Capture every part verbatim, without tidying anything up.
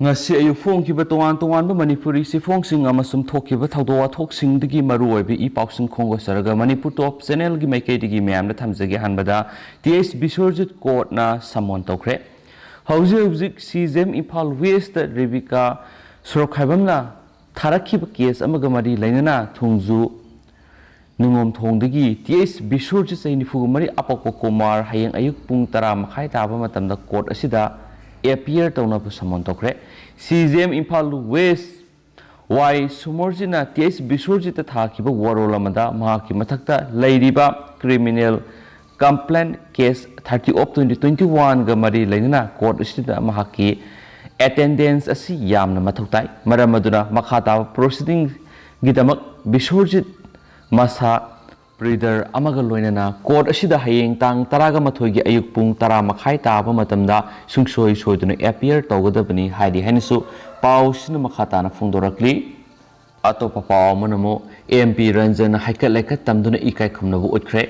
ꯉꯁꯤ ꯑꯌꯨꯛ ꯐꯣꯡꯈꯤꯕ ꯇꯣꯉꯥꯟ ꯇꯣꯉꯥꯟꯕ ꯃꯅꯤꯄꯨꯔꯤ ꯆꯦꯐꯣꯡꯁꯤꯡ ꯑꯃꯁꯨꯡ ꯊꯣꯛꯈꯤꯕ ꯊꯧꯗꯣꯛ ꯋꯥꯊꯣꯛꯁꯤꯡꯗꯒꯤ ꯃꯔꯨꯑꯣꯏꯕ ꯏ ꯄꯥꯎꯁꯤꯡ ꯈꯣꯡꯒꯣꯠꯆꯔꯒ ꯃꯅꯤꯄꯨꯔ ꯇꯣꯞ ꯆꯦꯅꯦꯜꯒꯤ ꯃꯥꯏꯀꯩꯗꯒꯤ ꯃꯌꯥꯝꯗ ꯊꯝꯖꯒꯦ꯫ ꯑꯍꯥꯟꯕꯗ ꯇꯤ ꯑꯩꯆ ꯕꯤꯁ꯭ꯋꯔꯖꯤꯠ ꯀꯣꯔꯠꯅ ꯁꯃꯣꯟ ꯇꯧꯈ꯭ꯔꯦ꯫ ꯍꯧꯖꯤꯛ ꯍꯧꯖꯤꯛ ꯁꯤ ꯖꯤ ꯑꯦꯝ ꯏꯝꯐꯥꯜ ꯋꯦꯁꯇ ꯔꯦꯕꯤꯀꯥ ꯁꯣꯔꯣꯛꯈꯥꯏꯕꯝꯅ ꯊꯥꯔꯛꯈꯤꯕ ꯀꯦꯁ ꯑꯃꯒ ꯃꯔꯤ ꯂꯩꯅꯅ ꯊꯣꯡꯖꯨ ꯅꯤꯉꯣꯝꯊꯣꯡꯗꯒꯤ ꯇꯤ ꯑꯩꯆ ꯕꯤꯁ꯭ꯋꯔꯖꯤꯠ, ꯆꯍꯤ ꯅꯤꯐꯨꯒ ꯃꯔꯤ, ꯑꯄꯣꯛꯄ ꯀꯨꯃꯥꯔ, ꯍꯌꯦꯡ ꯑꯌꯨꯛ ꯄꯨꯡ ꯇꯔꯥ ꯃꯈꯥꯏ ꯇꯥꯕ ꯃꯇꯝꯗ ꯀꯣꯔꯠ ꯑꯁꯤꯗ ꯑꯦꯄꯤꯌꯔ ꯇꯧꯅꯕ ꯁꯃꯣꯟ ꯇꯧꯈ꯭ꯔꯦ꯫ C G M Imphal west Y ꯁꯨꯃꯔꯖꯤꯠꯅ ꯇꯤ ꯑꯩꯆ ꯕꯤꯁ꯭ꯋꯔꯖꯤꯠꯇ ꯊꯥꯈꯤꯕ ꯋꯥꯔꯣꯜ ꯑꯃꯗ ꯃꯍꯥꯛꯀꯤ ꯃꯊꯛꯇ ꯂꯩꯔꯤꯕ criminal complaint case thirty of twenty twenty ꯋꯥꯟꯒ ꯃꯔꯤ ꯂꯩꯅꯅ ꯀꯣꯔꯠ ꯑꯁꯤꯗ ꯃꯍꯥꯛꯀꯤ ꯑꯦꯇꯦꯟꯗꯦꯟꯁ ꯑꯁꯤ ꯌꯥꯝꯅ ꯃꯊꯧ ꯇꯥꯏ꯫ ꯃꯔꯝ ꯑꯗꯨꯅ ꯃꯈꯥ ꯇꯥꯕ ꯄ꯭ꯔꯣꯁꯤꯗꯤꯡꯒꯤꯗꯃꯛ ꯕꯤꯁ꯭ꯋꯔꯖꯤꯠ ꯃꯁꯥ ꯄ꯭ꯔꯤꯗꯔ ꯑꯃꯒ ꯂꯣꯏꯅꯅ ꯀꯣꯔꯠ ꯑꯁꯤꯗ ꯍꯌꯦꯡ ꯇꯥꯡ ꯇꯔꯥꯒ ꯃꯥꯊꯣꯏꯒꯤ ꯑꯌꯨꯛ ꯄꯨꯡ ꯇꯔꯥ ꯃꯈꯥꯏ ꯇꯥꯕ ꯃꯇꯝꯗ ꯁꯨꯡꯁꯣꯏ ꯁꯣꯏꯗꯅ ꯑꯦꯄꯤꯌꯔ ꯇꯧꯒꯗꯕꯅꯤ ꯍꯥꯏꯔꯤ ꯍꯥꯏꯅꯁꯨ ꯄꯥꯎꯁꯤꯅ ꯃꯈꯥ ꯇꯥꯅ ꯐꯣꯡꯗꯣꯔꯛꯂꯤ꯫ ꯑꯇꯣꯞꯄ ꯄꯥꯎ ꯑꯃꯅ ꯑꯃꯨꯛ ꯑꯦꯝ ꯄꯤ ꯔꯟꯖꯟ ꯍꯩꯀꯠ ꯂꯩꯀꯠ ꯇꯝꯗꯨꯅ ꯏꯀꯥꯏ ꯈꯨꯝꯅꯕ ꯎꯠꯈ꯭ꯔꯦ꯫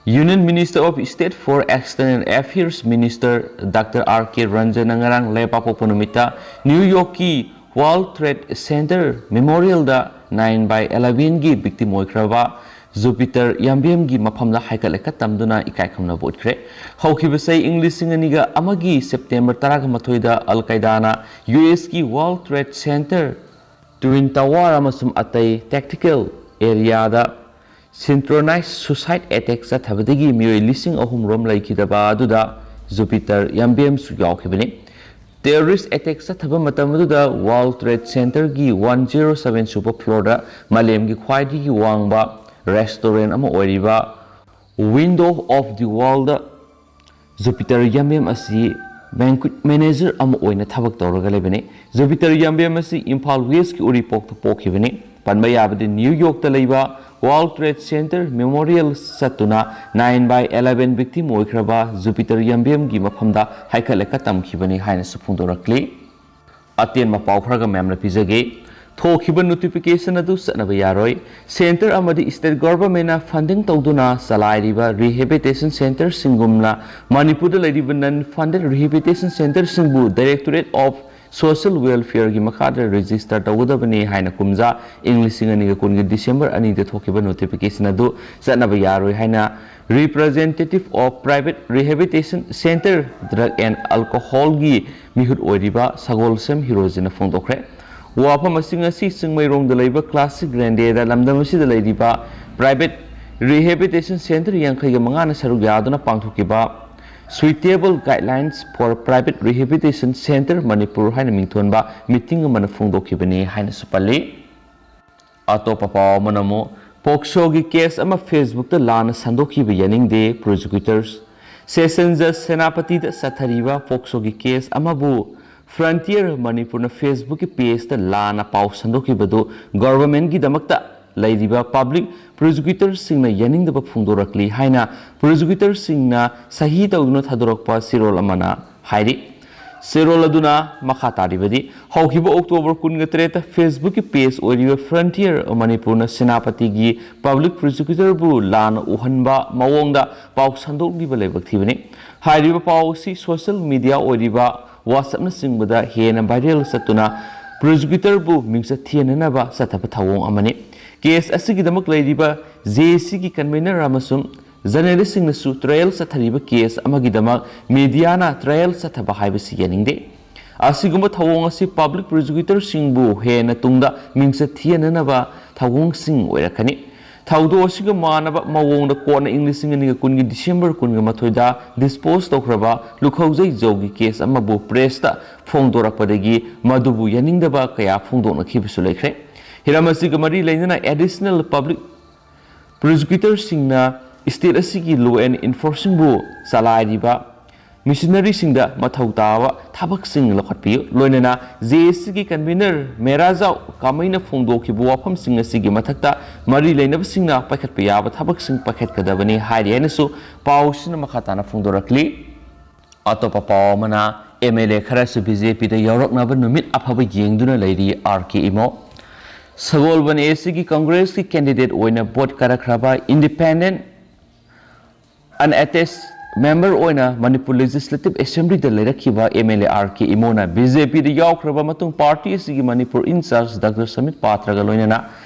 Union Minister of State for External Affairs Minister Doctor R K ꯔꯟꯖꯟꯅ ꯉꯔꯥꯡ ꯂꯩꯕꯥꯛꯄꯣꯛꯄ ꯅꯨꯃꯤꯠꯇ ꯅ꯭ꯌꯨ ꯌꯣꯔꯛꯀꯤ World Trade Center Memorialꯗ nine by elevenꯒꯤ victim ꯑꯣꯏꯈ꯭ꯔꯕ ꯖꯨꯄꯤꯇꯔ ꯌꯥꯝꯕꯦꯝꯒꯤ ꯃꯐꯝꯗ ꯍꯩꯀꯠ ꯂꯩꯀꯠ ꯇꯝꯗꯨꯅ ꯏꯀꯥꯏ ꯈꯨꯝꯅꯕ ꯎꯠꯈ꯭ꯔꯦ꯫ ꯍꯧꯈꯤꯕ ꯆꯍꯤ ꯏꯪ ꯂꯤꯁꯤꯡ ꯑꯅꯤꯒ ꯑꯃꯒꯤ ꯁꯦꯞꯇꯦꯝꯕꯔ ꯇꯔꯥꯒ ꯃꯥꯊꯣꯏꯗ ꯑꯜ ꯀꯥꯏꯗꯥꯅ U ꯑꯦꯁꯀꯤ World Trade Center, Twin Tower ꯑꯃꯁꯨꯡ ꯑꯇꯩ tactical areaꯗ synchronized suicide attack ꯆꯠꯊꯕꯗꯒꯤ ꯃꯤꯑꯣꯏ ꯂꯤꯁꯤꯡ ꯑꯍꯨꯝ ꯔꯣꯝ ꯂꯩꯈꯤꯗꯕ ꯑꯗꯨꯗ ꯖꯨꯄꯤꯇꯔ ꯌꯥꯝꯕꯦꯝꯁꯨ ꯌꯥꯎꯈꯤꯕꯅꯤ꯫ Terrorist attack ꯆꯠꯊꯕ ꯃꯇꯝ ꯑꯗꯨꯗ World Trade Centerꯒꯤ one zero seven ꯁꯨꯕ floorꯗ ꯃꯥꯂꯦꯝꯒꯤ ꯈ꯭ꯋꯥꯏꯗꯒꯤ ꯋꯥꯡꯕ restaurant ꯑꯃ ꯑꯣꯏꯔꯤꯕ Window of the Worldꯗ ꯖꯨꯄꯤꯇꯔ ꯌꯥꯝꯕꯦꯝ ꯑꯁꯤ banquet manager ꯑꯃ ꯑꯣꯏꯅ ꯊꯕꯛ ꯇꯧꯔꯒ ꯂꯩꯕꯅꯤ꯫ ꯖꯨꯄꯤꯇꯔ ꯌꯥꯝꯕꯦꯝ ꯑꯁꯤ ꯏꯝꯐꯥꯜ ꯋꯦꯁꯀꯤ ꯎꯔꯤꯄꯣꯛꯇ ꯄꯣꯛꯈꯤꯕꯅꯤ꯫ ꯄꯟꯕ ꯌꯥꯕꯗꯤ ꯅ꯭ꯌꯨ ꯌꯣꯔꯛꯇ ꯂꯩꯕ World Trade Center Memorial ꯆꯠꯇꯨꯅ nine by eleven victim ꯑꯣꯏꯈ꯭ꯔꯕ ꯖꯨꯄꯤꯇꯔ ꯌꯥꯝꯕꯦꯝꯒꯤ ꯃꯐꯝꯗ ꯍꯩꯀꯠ ꯂꯩꯀꯠ ꯇꯝꯈꯤꯕꯅꯤ ꯍꯥꯏꯅꯁꯨ ꯐꯣꯡꯗꯣꯔꯛꯂꯤ꯫ ꯑꯇꯦꯟꯕ ꯄꯥꯎ ꯈꯔꯒ ꯃꯌꯥꯝꯅ ꯄꯤꯖꯒꯦ꯫ ꯊꯣꯛꯈꯤꯕ notification ꯑꯗꯨ ꯆꯠꯅꯕ ꯌꯥꯔꯣꯏ꯫ Center ꯑꯃꯗꯤ state governmentꯅ funding ꯇꯧꯗꯨꯅ ꯆꯂꯥꯏꯔꯤꯕ rehabilitation centerꯁꯤꯡꯒꯨꯝꯅ ꯃꯅꯤꯄꯨꯔꯗ ꯂꯩꯔꯤꯕ non funded rehabilitation centerꯁꯤꯡꯕꯨ Directorate of Social Welfareꯒꯤ ꯃꯈꯥꯗ register ꯇꯧꯒꯗꯕꯅꯤ ꯍꯥꯏꯅ ꯀꯨꯝꯖꯥ ꯏꯪ ꯂꯤꯁꯤꯡ ꯑꯅꯤꯒ ꯀꯨꯟꯒꯤ December ꯑꯅꯤꯗ ꯊꯣꯛꯈꯤꯕ notification ꯑꯗꯨ ꯆꯠꯅꯕ ꯌꯥꯔꯣꯏ ꯍꯥꯏꯅ Representative of Private Rehabilitation Center Drug and Alcoholꯒꯤ ꯃꯤꯍꯨꯠ ꯑꯣꯏꯔꯤꯕ ꯁꯒꯣꯜꯁꯦꯝ ꯍꯤꯔꯣꯖꯤꯅ ꯐꯣꯡꯗꯣꯛꯈ꯭ꯔꯦ꯫ ꯋꯥꯐꯝ ꯑꯁꯤ ꯉꯁꯤ ꯆꯤꯡꯃꯩꯔꯣꯡꯗ ꯂꯩꯕ Classic Grandeꯗ ꯂꯝꯗꯝ ꯑꯁꯤꯗ ꯂꯩꯔꯤꯕ private rehabilitation center ꯌꯥꯡꯈꯩꯒ ꯃꯉꯥꯅ ꯁꯔꯨꯛ ꯌꯥꯗꯨꯅ ꯄꯥꯡꯊꯣꯛꯈꯤꯕ Suitable Guidelines for Private Rehabilitation Center Manipur ꯍꯥꯏꯅ ꯃꯤꯡꯊꯣꯟꯕ meeting ꯑꯃꯅ ꯐꯣꯡꯗꯣꯛꯈꯤꯕꯅꯤ ꯍꯥꯏꯅꯁꯨ ꯄꯜꯂꯤ꯫ ꯑꯇꯣꯞꯄ ꯄꯥꯎ ꯑꯃꯅ ꯑꯃꯨꯛ ꯄꯣꯛꯁꯣꯒꯤ case ꯑꯃ Facebookꯇ ꯂꯥꯟꯅ ꯁꯟꯗꯣꯛꯈꯤꯕ ꯌꯥꯅꯤꯡꯗꯦ prosecutors꯫ Session Judge ꯁꯦꯅꯥꯄꯇꯤꯗ ꯆꯠꯊꯔꯤꯕ ꯄꯣꯛꯁꯣꯒꯤ case ꯑꯃꯕꯨ Frontier ꯃꯅꯤꯄꯨꯔꯅ Facebookꯀꯤ pageꯇ ꯂꯥꯟꯅ ꯄꯥꯎ ꯁꯟꯗꯣꯛꯈꯤꯕꯗꯨ governmentꯀꯤꯗꯃꯛꯇ ꯂꯩꯔꯤꯕ public prosecutorꯁꯤꯡꯅ ꯌꯥꯅꯤꯡꯗꯕ ꯐꯣꯡꯗꯣꯔꯛꯂꯤ ꯍꯥꯏꯅ prosecutorꯁꯤꯡꯅ ꯁꯍꯤ ꯇꯧꯗꯨꯅ ꯊꯥꯗꯣꯔꯛꯄ ꯆꯦꯔꯣꯜ ꯑꯃꯅ ꯍꯥꯏꯔꯤ꯫ ꯆꯦꯔꯣꯜ ꯑꯗꯨꯅ ꯃꯈꯥ ꯇꯥꯔꯤꯕꯗꯤ, ꯍꯧꯈꯤꯕ October ꯀꯨꯟꯒ ꯇꯔꯦꯠꯇ Facebookꯀꯤ page ꯑꯣꯏꯔꯤꯕ Frontier ꯃꯅꯤꯄꯨꯔꯅ ꯁꯦꯅꯥꯄꯇꯤꯒꯤ public prosecutorꯕꯨ ꯂꯥꯟꯅ ꯎꯍꯟꯕ ꯃꯑꯣꯡꯗ ꯄꯥꯎ ꯁꯟꯗꯣꯛꯂꯤꯕ ꯂꯥꯏꯕꯛ ꯊꯤꯕꯅꯤ꯫ ꯍꯥꯏꯔꯤꯕ ꯄꯥꯎ ꯑꯁꯤ social media ꯑꯣꯏꯔꯤꯕ WhatsAppꯅꯆꯤꯡꯕꯗ ꯍꯦꯟꯅ viral ꯆꯠꯇꯨꯅ prosecutorꯕꯨ ꯃꯤꯡꯆꯠ ꯊꯤꯍꯟꯅꯅꯕ ꯆꯠꯊꯕ ꯊꯧꯑꯣꯡ ꯑꯃꯅꯤ꯫ Case ꯑꯁꯤꯒꯤꯗꯃꯛ ꯂꯩꯔꯤꯕ JACꯒꯤ convener ꯑꯃꯁꯨꯡ journalistꯁꯤꯡꯅꯁꯨ trial ꯆꯠꯊꯔꯤꯕ case ꯑꯃꯒꯤꯗꯃꯛ mediaꯅ trial ꯆꯠꯊꯕ ꯍꯥꯏꯕꯁꯤ ꯌꯥꯅꯤꯡꯗꯦ꯫ ꯑꯁꯤꯒꯨꯝꯕ ꯊꯧꯑꯣꯡ ꯑꯁꯤ public prosecutorꯁꯤꯡꯕꯨ ꯍꯦꯟꯅ ꯇꯨꯡꯗ ꯃꯤꯡꯆꯠ ꯊꯤꯍꯟꯅꯅꯕ ꯊꯧꯑꯣꯡꯁꯤꯡ ꯑꯣꯏꯔꯛꯀꯅꯤ꯫ ꯊꯧꯗꯣꯛ ꯑꯁꯤꯒ ꯃꯥꯟꯅꯕ ꯃꯑꯣꯡꯗ ꯀꯣꯟꯅ ꯏꯪ ꯂꯤꯁꯤꯡ ꯑꯅꯤꯒ ꯀꯨꯟꯒꯤ December ꯀꯨꯟꯒ ꯃꯥꯊꯣꯏꯗ dispose ꯇꯧꯈ꯭ꯔꯕ ꯂꯨꯈꯧꯖꯩ ꯖꯧꯒꯤ case ꯑꯃꯕꯨ pressꯇ ꯐꯣꯡꯗꯣꯔꯛꯄꯗꯒꯤ ꯃꯗꯨꯕꯨ ꯌꯥꯅꯤꯡꯗꯕ ꯀꯌꯥ ꯐꯣꯡꯗꯣꯛꯅꯈꯤꯕꯁꯨ ꯂꯩꯈ꯭ꯔꯦ꯫ ꯍꯤꯔꯝ ꯑꯁꯤꯒ ꯃꯔꯤ ꯂꯩꯅꯅ additional public prosecutorꯁꯤꯡꯅ state ꯑꯁꯤꯒꯤ law and enforcementꯕꯨ ꯆꯂꯥꯏꯔꯤꯕ machineryꯁꯤꯡꯗ ꯃꯊꯧ ꯇꯥꯕ ꯊꯕꯛꯁꯤꯡ ꯂꯧꯈꯠꯄꯤꯌꯨ꯫ ꯂꯣꯏꯅꯅ JACꯒꯤ convener ꯃꯦꯔꯥꯖꯥꯎ ꯀꯥꯃꯩꯅ ꯐꯣꯡꯗꯣꯛꯈꯤꯕ ꯋꯥꯐꯝꯁꯤꯡ ꯑꯁꯤꯒꯤ ꯃꯊꯛꯇ ꯃꯔꯤ ꯂꯩꯅꯕꯁꯤꯡꯅ ꯄꯥꯏꯈꯠꯄ ꯌꯥꯕ ꯊꯕꯛꯁꯤꯡ ꯄꯥꯏꯈꯠꯀꯗꯕꯅꯤ ꯍꯥꯏꯔꯤ ꯍꯥꯏꯅꯁꯨ ꯄꯥꯎꯁꯤꯅ ꯃꯈꯥ ꯇꯥꯅ ꯐꯣꯡꯗꯣꯔꯛꯂꯤ꯫ ꯑꯇꯣꯞꯄ ꯄꯥꯎ ꯑꯃꯅ, MLA ꯈꯔꯁꯨ BJPꯗ ꯌꯥꯎꯔꯛꯅꯕ ꯅꯨꯃꯤꯠ ꯑꯐꯕ ꯌꯦꯡꯗꯨꯅ ꯂꯩꯔꯤ RK ꯏꯃꯣ꯫ ꯁꯒꯣꯜꯕꯟ ACꯒꯤ Congressꯀꯤ candidate ꯑꯣꯏꯅ vote ꯀꯥꯔꯛꯈ꯭ꯔꯕ independent unattached ꯃꯦꯝꯕꯔ ꯑꯣꯏꯅ ꯃꯅꯤꯄꯨꯔ ꯂꯦꯖꯤꯁꯂꯦꯇꯤꯚ ꯑꯦꯁꯦꯝꯕ꯭ꯂꯤꯗ ꯂꯩꯔꯛꯈꯤꯕ M L A R K ꯏꯃꯣꯅ ꯕꯤ ꯖꯦ ꯄꯤꯗ ꯌꯥꯎꯈ꯭ꯔꯕ ꯃꯇꯨꯡ, ꯄꯥꯔꯇꯤ ꯑꯁꯤꯒꯤ ꯃꯅꯤꯄꯨꯔ ꯏꯟꯆꯥꯔꯖ ꯗꯥꯛꯇꯔ ꯁꯃꯤꯠ ꯄꯥꯇ꯭ꯔꯒ ꯂꯣꯏꯅꯅ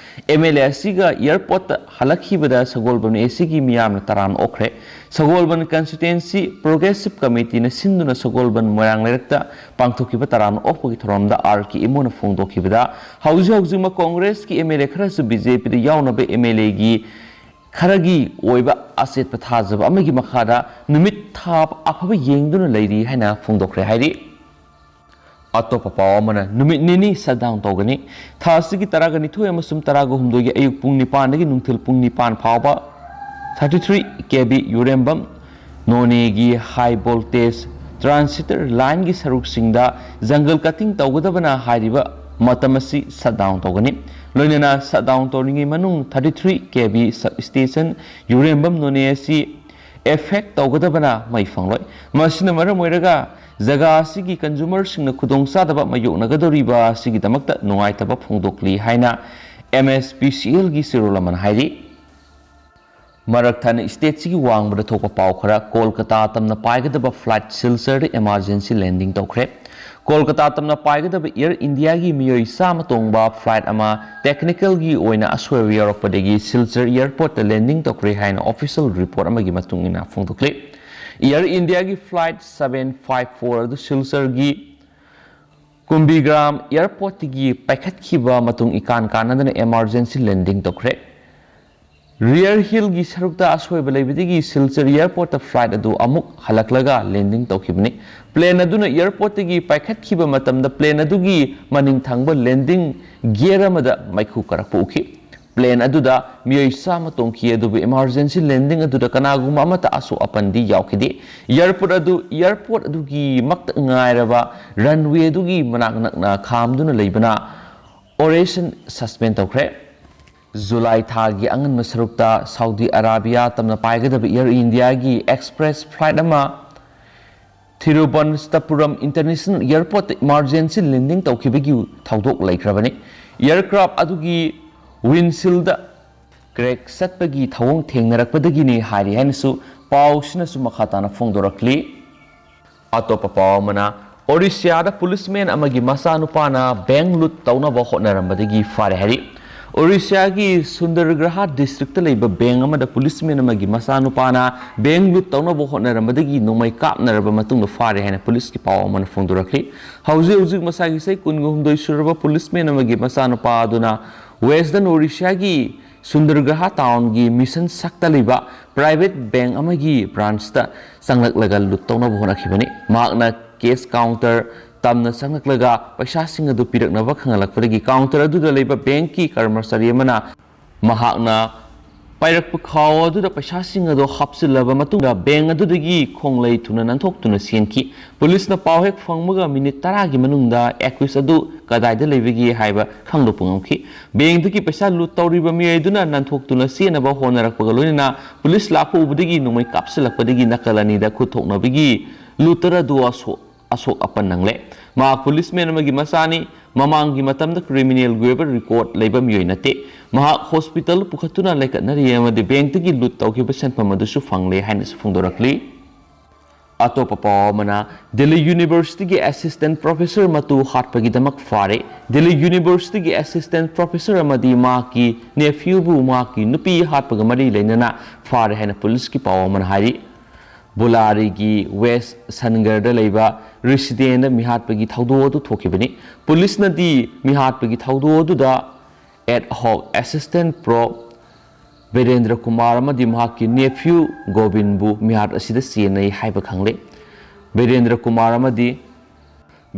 ꯑꯦꯝ ꯑꯦꯜ ꯑꯦ ꯑꯁꯤꯒ ꯑꯦꯌꯔꯄꯣꯔꯠꯇ ꯍꯜꯂꯛꯈꯤꯕꯗ ꯁꯒꯣꯜꯕꯟ ꯑꯦ ꯁꯤꯒꯤ ꯃꯤꯌꯥꯝꯅ ꯇꯔꯥꯝꯅ ꯑꯣꯛꯈ꯭ꯔꯦ꯫ ꯁꯒꯣꯜꯕꯟ ꯀꯟꯁꯇꯤꯇ꯭ꯋꯦꯟꯁꯤ ꯄ꯭ꯔꯣꯒ꯭ꯔꯦꯁꯤꯞ ꯀꯃꯤꯇꯤꯅ ꯁꯤꯟꯗꯨꯅ ꯁꯒꯣꯜꯕꯟ ꯃꯣꯏꯔꯥꯡ ꯂꯩꯔꯛꯇ ꯄꯥꯡꯊꯣꯛꯈꯤꯕ ꯇꯔꯥꯝꯅ ꯑꯣꯛꯄꯒꯤ ꯊꯧꯔꯝꯗ ꯑꯥꯔ ꯀꯦ ꯏꯃꯣꯅ ꯐꯣꯡꯗꯣꯛꯈꯤꯕꯗ, ꯍꯧꯖꯤꯛ ꯍꯧꯖꯤꯛꯃꯛ ꯀꯣꯡꯒ꯭ꯔꯦꯁꯀꯤ ꯑꯦꯝ ꯑꯦꯜ ꯑꯦ ꯈꯔꯁꯨ ꯕꯤ ꯖꯦ ꯄꯤꯗ ꯌꯥꯎꯅꯕ ꯑꯦꯝ ꯑꯦꯜ ꯑꯦꯒꯤ ꯈꯔꯒꯤ ꯑꯣꯏꯕ ꯑꯆꯦꯠꯄ ꯊꯥꯖꯕ ꯑꯃꯒꯤ ꯃꯈꯥꯗ ꯅꯨꯃꯤꯠ ꯊꯥ ꯑꯐꯕ ꯌꯦꯡꯗꯨꯅ ꯂꯩꯔꯤ ꯍꯥꯏꯅ ꯐꯣꯡꯗꯣꯛꯈ꯭ꯔꯦ ꯍꯥꯏꯔꯤ꯫ ꯑꯇꯣꯞꯄ ꯄꯥꯎ ꯑꯃꯅ, ꯅꯨꯃꯤꯠ ꯅꯤꯅꯤ ꯁꯠꯗꯥꯎꯟ ꯇꯧꯒꯅꯤ꯫ ꯊꯥ ꯑꯁꯤꯒꯤ ꯇꯔꯥꯒ ꯅꯤꯊꯣꯏ ꯑꯃꯁꯨꯡ ꯇꯔꯥꯒ ꯍꯨꯝꯗꯣꯏꯒꯤ ꯑꯌꯨꯛ ꯄꯨꯡ ꯅꯤꯄꯥꯟꯗꯒꯤ ꯅꯨꯡꯊꯤꯜ ꯄꯨꯡ ꯅꯤꯄꯥꯟ ꯐꯥꯎꯕ ꯊꯥꯔꯇꯤ ꯊ꯭ꯔꯤ ꯀꯦ ꯚꯤ ꯌꯨꯔꯦꯝꯕꯝ ꯅꯣꯅꯦꯒꯤ ꯍꯥꯏ ꯚꯣꯜꯇꯦꯖ ꯇ꯭ꯔꯥꯟꯁꯤꯇꯔ ꯂꯥꯏꯟꯒꯤ ꯁꯔꯨꯛꯁꯤꯡꯗ ꯖꯪꯒꯜ ꯀꯠꯇꯤꯡ ꯇꯧꯒꯗꯕꯅ ꯍꯥꯏꯔꯤꯕ ꯃꯇꯝ ꯑꯁꯤ ꯁꯠꯗꯥꯎꯟ ꯇꯧꯒꯅꯤ꯫ ꯂꯣꯏꯅꯅ ꯁꯠꯗꯥꯎꯟ ꯇꯧꯔꯤꯉꯩ ꯃꯅꯨꯡ ꯊꯥꯔꯇꯤ ꯊ꯭ꯔꯤ ꯀꯦ ꯚꯤ ꯁꯕ ꯁ꯭ꯇꯦꯁꯟ ꯌꯨꯔꯦꯝꯕꯝ ꯅꯣꯅꯦ ꯑꯁꯤ ꯑꯦꯐꯦꯛ ꯇꯧꯒꯗꯕꯅ ꯃꯩ ꯐꯪꯂꯣꯏ꯫ ꯃꯁꯤꯅ ꯃꯔꯝ ꯑꯣꯏꯔꯒ ꯖꯒꯥ ꯑꯁꯤꯒꯤ ꯀꯟꯖꯨꯃꯔꯁꯤꯡꯅ ꯈꯨꯗꯣꯡꯆꯥꯗꯕ ꯃꯥꯌꯣꯛꯅꯒꯗꯧꯔꯤꯕ ꯑꯁꯤꯒꯤꯗꯃꯛꯇ ꯅꯨꯡꯉꯥꯏꯇꯕ ꯐꯣꯡꯗꯣꯛꯂꯤ ꯍꯥꯏꯅ ꯑꯦꯝ ꯑꯦꯁ ꯄꯤ ꯁꯤ ꯑꯦꯜꯒꯤ ꯆꯦꯔꯣꯜ ꯑꯃꯅ ꯍꯥꯏꯔꯤ꯫ ꯃꯔꯛ ꯊꯠꯅ ꯁ꯭ꯇꯦꯠꯁꯤꯒꯤ ꯋꯥꯡꯃꯗ ꯊꯣꯛꯄ ꯄꯥꯎ ꯈꯔ, ꯀꯣꯜꯀꯇꯥ ꯇꯝꯅ ꯄꯥꯏꯒꯗꯕ ꯐ꯭ꯂꯥꯏꯠ ꯁꯤꯜꯆꯔꯗ ꯏꯃꯥꯔꯖꯦꯟꯁꯤ ꯂꯦꯟꯗꯤꯡ ꯇꯧꯈ꯭ꯔꯦ꯫ ꯀꯣꯜꯀꯇꯥ ꯇꯝꯅ ꯄꯥꯏꯒꯗꯕ ꯑꯦꯌꯔ ꯏꯟꯗꯤꯌꯥꯒꯤ ꯃꯤꯑꯣꯏ ꯆꯥꯝꯃ ꯇꯣꯡꯕ ꯐ꯭ꯂꯥꯏꯠ ꯑꯃ ꯇꯦꯛꯅꯤꯀꯦꯜꯒꯤ ꯑꯣꯏꯅ ꯑꯁꯣꯏꯕ ꯌꯥꯎꯔꯛꯄꯗꯒꯤ ꯁꯤꯜꯆꯔ ꯑꯦꯌꯔꯄꯣꯔꯠꯇ ꯂꯦꯟꯗꯤꯡ ꯇꯧꯈ꯭ꯔꯦ ꯍꯥꯏꯅ ꯑꯣꯐꯤꯁꯤꯌꯦꯜ ꯔꯤꯄꯣꯔꯠ ꯑꯃꯒꯤ ꯃꯇꯨꯡ ꯏꯟꯅ ꯐꯣꯡꯗꯣꯛꯂꯤ꯫ ꯑꯦꯌꯔ ꯏꯟꯗꯤꯌꯥꯒꯤ ꯐ꯭ꯂꯥꯏꯠ ꯁꯕꯦꯟ ꯐꯥꯏꯚ ꯐꯣꯔ ꯑꯗꯨ ꯁꯤꯜꯆꯔꯒꯤ ꯀꯨꯝꯕꯤꯒ꯭ꯔꯥꯝ ꯑꯦꯌꯔꯄꯣꯔꯠꯇꯒꯤ ꯄꯥꯏꯈꯠꯈꯤꯕ ꯃꯇꯨꯡ ꯏꯀꯥꯟ ꯀꯥꯟꯅꯗꯅ ꯏꯃꯥꯔꯖꯦꯟꯁꯤ ꯂꯦꯟꯗꯤꯡ ꯇꯧꯈ꯭ꯔꯦ꯫ ꯔꯤꯌꯔ ꯍꯤꯜꯒꯤ ꯁꯔꯨꯛꯇ ꯑꯁꯣꯏꯕ ꯂꯩꯕꯗꯒꯤ ꯁꯤꯜꯆꯔ ꯑꯦꯌꯔꯄꯣꯔꯠꯇ ꯐ꯭ꯂꯥꯏꯠ ꯑꯗꯨ ꯑꯃꯨꯛ ꯍꯜꯂꯛꯂꯒ ꯂꯦꯟꯗꯤꯡ ꯇꯧꯈꯤꯕꯅꯤ꯫ ꯄ꯭ꯂꯦꯟ ꯑꯗꯨꯅ ꯑꯦꯌꯔꯄꯣꯔꯠꯇꯒꯤ ꯄꯥꯏꯈꯠꯈꯤꯕ ꯃꯇꯝꯗ ꯄ꯭ꯂꯦꯟ ꯑꯗꯨꯒꯤ ꯃꯅꯤꯡ ꯊꯪꯕ ꯂꯦꯟꯗꯤꯡ ꯒꯤꯌꯔ ꯑꯃꯗ ꯃꯩꯈꯨ ꯀꯥꯔꯛꯄ ꯎꯈꯤ꯫ ꯄ꯭ꯂꯦꯟ ꯑꯗꯨꯗ ꯃꯤꯑꯣꯏ ꯆꯥꯝꯃ ꯇꯣꯡꯈꯤ, ꯑꯗꯨꯕꯨ ꯏꯃꯥꯔꯖꯦꯟꯁꯤ ꯂꯦꯟꯗꯤꯡ ꯑꯗꯨꯗ ꯀꯅꯥꯒꯨꯝꯕ ꯑꯃꯠꯇ ꯑꯁꯣꯛ ꯑꯄꯟꯗꯤ ꯌꯥꯎꯈꯤꯗꯦ꯫ ꯑꯦꯌꯔꯄꯣꯔꯠ ꯑꯗꯨ, ꯑꯦꯌꯔꯄꯣꯔꯠ ꯑꯗꯨꯒꯤ ꯃꯛꯇ ꯉꯥꯏꯔꯕ ꯔꯟꯋꯦ ꯑꯗꯨꯒꯤ ꯃꯅꯥꯛ ꯅꯛꯅ ꯈꯥꯝꯗꯨꯅ ꯂꯩꯕꯅ ꯑꯣꯄꯔꯦꯁꯟ ꯁꯁꯄꯦꯟ ꯇꯧꯈ꯭ꯔꯦ꯫ ꯖꯨꯂꯥꯏ ꯊꯥꯒꯤ ꯑꯉꯟꯕ ꯁꯔꯨꯛꯇ ꯁꯥꯎꯗꯤ ꯑꯔꯥꯕꯤꯌꯥ ꯇꯝꯅ ꯄꯥꯏꯒꯗꯕ ꯑꯦꯌꯔ ꯏꯟꯗꯤꯌꯥꯒꯤ ꯑꯦꯛꯁꯄ꯭ꯔꯦꯁ ꯐ꯭ꯂꯥꯏꯠ ꯑꯃ ꯊꯤꯔꯨꯕꯟꯁꯇꯄꯨꯔꯝ ꯏꯟꯇꯔꯅꯦꯁꯅꯦꯜ ꯑꯦꯌꯔꯄꯣꯔꯠꯇ ꯏꯃꯥꯔꯖꯦꯟꯁꯤ ꯂꯦꯟꯗꯤꯡ ꯇꯧꯈꯤꯕꯒꯤ ꯊꯧꯗꯣꯛ ꯂꯩꯈ꯭ꯔꯕꯅꯤ꯫ ꯑꯦꯌꯔꯀ꯭ꯔꯥꯐ ꯑꯗꯨꯒꯤ ꯋꯤꯟꯁꯤꯜꯗ ꯀ꯭ꯔꯦꯛ ꯆꯠꯄꯒꯤ ꯊꯧꯑꯣꯡ ꯊꯦꯡꯅꯔꯛꯄꯗꯒꯤꯅꯤ ꯍꯥꯏꯔꯤ ꯍꯥꯏꯅꯁꯨ ꯄꯥꯎꯁꯤꯅꯁꯨ ꯃꯈꯥ ꯇꯥꯅ ꯐꯣꯡꯗꯣꯔꯛꯂꯤ꯫ ꯑꯇꯣꯞꯄ ꯄꯥꯎ ꯑꯃꯅ, ꯑꯣꯔꯤꯁꯤꯌꯥꯗ ꯄꯨꯂꯤꯁꯃꯦꯟ ꯑꯃꯒꯤ ꯃꯆꯥꯅꯨꯄꯥꯅ ꯕꯦꯡ ꯂꯨꯠ ꯇꯧꯅꯕ ꯍꯣꯠꯅꯔꯝꯕꯗꯒꯤ ꯐꯥꯔꯦ ꯍꯥꯏꯔꯤ꯫ ꯑꯣꯔꯤꯁꯤꯌꯥꯒꯤ ꯁꯨꯟꯗꯔꯒ꯭ꯔꯍꯥ ꯗꯤꯁꯇ꯭ꯔꯤꯛꯇ ꯂꯩꯕ ꯕꯦꯡ ꯑꯃꯗ ꯄꯨꯂꯤꯁꯃꯦꯟ ꯑꯃꯒꯤ ꯃꯆꯥꯅꯨꯄꯥꯅ ꯕꯦꯡ ꯂꯨꯠ ꯇꯧꯅꯕ ꯍꯣꯠꯅꯔꯝꯕꯗꯒꯤ ꯅꯣꯡꯃꯩ ꯀꯥꯞꯅꯔꯕ ꯃꯇꯨꯡꯗ ꯐꯥꯔꯦ ꯍꯥꯏꯅ ꯄꯨꯂꯤꯁꯀꯤ ꯄꯥꯎ ꯑꯃꯅ ꯐꯣꯡꯗꯣꯔꯛꯂꯤ꯫ ꯍꯧꯖꯤꯛ ꯍꯧꯖꯤꯛ ꯃꯁꯥꯒꯤ ꯆꯍꯤ ꯀꯨꯟꯒ ꯍꯨꯝꯗꯣꯏ ꯁꯨꯔꯕ ꯄꯨꯂꯤꯁꯃꯦꯟ ꯑꯃꯒꯤ ꯃꯆꯥꯅꯨꯄꯥ ꯑꯗꯨꯅ ꯋꯦꯁꯇꯔꯟ ꯑꯣꯔꯤꯁꯤꯌꯥꯒꯤ ꯁꯨꯟꯗꯔꯒ꯭ꯔꯍꯥ ꯇꯥꯎꯟꯒꯤ ꯃꯤꯁꯟ ꯁꯛꯇ ꯂꯩꯕ ꯄ꯭ꯔꯥꯏꯚꯦꯠ ꯕꯦꯡ ꯑꯃꯒꯤ ꯕ꯭ꯔꯥꯟꯁꯇ ꯆꯪꯂꯛꯂꯒ ꯂꯨꯠ ꯇꯧꯅꯕ ꯍꯣꯠꯅꯈꯤꯕꯅꯤ꯫ ꯃꯍꯥꯛꯅ ꯀꯦꯁ ꯀꯥꯎꯟꯇꯔ ꯇꯝꯅ ꯆꯪꯂꯛꯂꯒ ꯄꯩꯁꯥꯁꯤꯡ ꯑꯗꯨ ꯄꯤꯔꯛꯅꯕ ꯈꯪꯍꯜꯂꯛꯄꯗꯒꯤ ꯀꯥꯎꯟꯇꯔ ꯑꯗꯨꯗ ꯂꯩꯕ ꯕꯦꯡꯀꯤ ꯀꯔꯃꯆꯥꯔꯤ ꯑꯃꯅ ꯃꯍꯥꯛꯅ ꯄꯥꯏꯔꯛꯄ ꯈꯥꯎ ꯑꯗꯨꯗ ꯄꯩꯁꯥꯁꯤꯡ ꯑꯗꯨ ꯍꯥꯞꯆꯤꯜꯂꯕ ꯃꯇꯨꯡꯗ ꯕꯦꯡ ꯑꯗꯨꯗꯒꯤ ꯈꯣꯡꯂꯩ ꯊꯨꯅ ꯅꯥꯟꯊꯣꯛꯇꯨꯅ ꯆꯦꯟꯈꯤ꯫ ꯄꯨꯂꯤꯁꯅ ꯄꯥꯎ ꯍꯦꯛ ꯐꯪꯕꯒ ꯃꯤꯅꯤꯠ ꯇꯔꯥꯒꯤ ꯃꯅꯨꯡꯗ ꯑꯦꯀ꯭ꯌꯨꯁ ꯑꯗꯨ ꯀꯗꯥꯏꯗ ꯂꯩꯕꯒꯦ ꯍꯥꯏꯕ ꯈꯪꯗꯣꯛꯄ ꯉꯝꯈꯤ꯫ ꯕꯦꯡꯗꯒꯤ ꯄꯩꯁꯥ ꯂꯨꯠ ꯇꯧꯔꯤꯕ ꯃꯤꯑꯣꯏ ꯑꯗꯨꯅ ꯅꯥꯟꯊꯣꯛꯇꯨꯅ ꯆꯦꯟꯅꯕ ꯍꯣꯠꯅꯔꯛꯄꯒ ꯂꯣꯏꯅꯅ ꯄꯨꯂꯤꯁ ꯂꯥꯛꯄ ꯎꯕꯗꯒꯤ ꯅꯣꯡꯃꯩ ꯀꯥꯞꯁꯤꯜꯂꯛꯄꯗꯒꯤ ꯅꯥꯀꯜ ꯑꯅꯤꯗ ꯈꯨꯠ ꯊꯣꯛꯅꯕꯒꯤ ꯂꯨꯇꯔ ꯑꯗꯨ ꯑꯁꯣꯛ ꯑꯁꯣꯛ ꯑꯄꯟ ꯅꯪꯂꯦ꯫ ꯃꯍꯥꯛ ꯄꯨꯂꯤꯁꯃꯦꯟ ꯑꯃꯒꯤ ꯃꯆꯥꯅꯤ꯫ ꯃꯃꯥꯡꯒꯤ ꯃꯇꯝꯗ ꯀ꯭ꯔꯤꯃꯤꯅꯦꯜꯒꯤ ꯑꯣꯏꯕ ꯔꯦꯀꯣꯔꯗ ꯂꯩꯕ ꯃꯤꯑꯣꯏ ꯅꯠꯇꯦ꯫ ꯃꯍꯥꯛ ꯍꯣꯁꯄꯤꯇꯥꯜ ꯄꯨꯈꯠꯇꯨꯅ ꯂꯩꯈꯠꯅꯔꯤ ꯑꯃꯗꯤ ꯕꯦꯡꯛꯇꯒꯤ ꯂꯨꯠ ꯇꯧꯈꯤꯕ ꯁꯦꯟꯐꯝ ꯑꯗꯨꯁꯨ ꯐꯪꯂꯦ ꯍꯥꯏꯅꯁꯨ ꯐꯣꯡꯗꯣꯔꯛꯂꯤ꯫ ꯑꯇꯣꯞꯄ ꯄꯥꯎ ꯑꯃꯅ, ꯗꯤꯜꯂꯤ ꯌꯨꯅꯤꯚꯔꯁꯤꯇꯤꯒꯤ ꯑꯦꯁꯤꯁꯇꯦꯟꯠ ꯄ꯭ꯔꯣꯐꯦꯁꯔ ꯃꯇꯨ ꯍꯥꯠꯄꯒꯤꯗꯃꯛ ꯐꯥꯔꯦ꯫ ꯗꯤꯜꯂꯤ ꯌꯨꯅꯤꯚꯔꯁꯤꯇꯤꯒꯤ ꯑꯦꯁꯤꯁꯇꯦꯟꯠ ꯄ꯭ꯔꯣꯐꯦꯁꯔ ꯑꯃꯗꯤ ꯃꯍꯥꯛꯀꯤ ꯅꯦꯐ꯭ꯌꯨꯕꯨ ꯃꯍꯥꯛꯀꯤ ꯅꯨꯄꯤ ꯍꯥꯠꯄꯒ ꯃꯔꯤ ꯂꯩꯅꯅ ꯐꯥꯔꯦ ꯍꯥꯏꯅ ꯄꯨꯂꯤꯁꯀꯤ ꯄꯥꯎ ꯑꯃꯅ ꯍꯥꯏꯔꯤ꯫ ꯕꯨꯂꯥꯔꯤꯒꯤ ꯋꯦꯁ ꯁꯟꯒꯔꯗ ꯂꯩꯕ ꯔꯤꯁꯤꯗꯦꯟꯗ ꯃꯤꯍꯥꯠꯄꯒꯤ ꯊꯧꯗꯣꯛ ꯑꯗꯨ ꯊꯣꯛꯈꯤꯕꯅꯤ꯫ ꯄꯨꯂꯤꯁꯅꯗꯤ ꯃꯤꯍꯥꯠꯄꯒꯤ ꯊꯧꯗꯣꯛ ꯑꯗꯨꯗ ꯑꯦꯗ ꯍꯣꯛ ꯑꯦꯁꯤꯁꯇꯦꯟꯠ ꯄ꯭ꯔꯣ ꯕꯤꯔꯦꯟꯗ꯭ꯔ ꯀꯨꯃꯥꯔ ꯑꯃꯗꯤ ꯃꯍꯥꯛꯀꯤ ꯅꯦꯐ꯭ꯌꯨ ꯒꯣꯕꯤꯟꯕꯨ ꯃꯤꯍꯥꯠ ꯑꯁꯤꯗ ꯆꯦꯟꯅꯩ ꯍꯥꯏꯕ ꯈꯪꯂꯦ꯫ ꯕꯤꯔꯦꯟꯗ꯭ꯔ ꯀꯨꯃꯥꯔ ꯑꯃꯗꯤ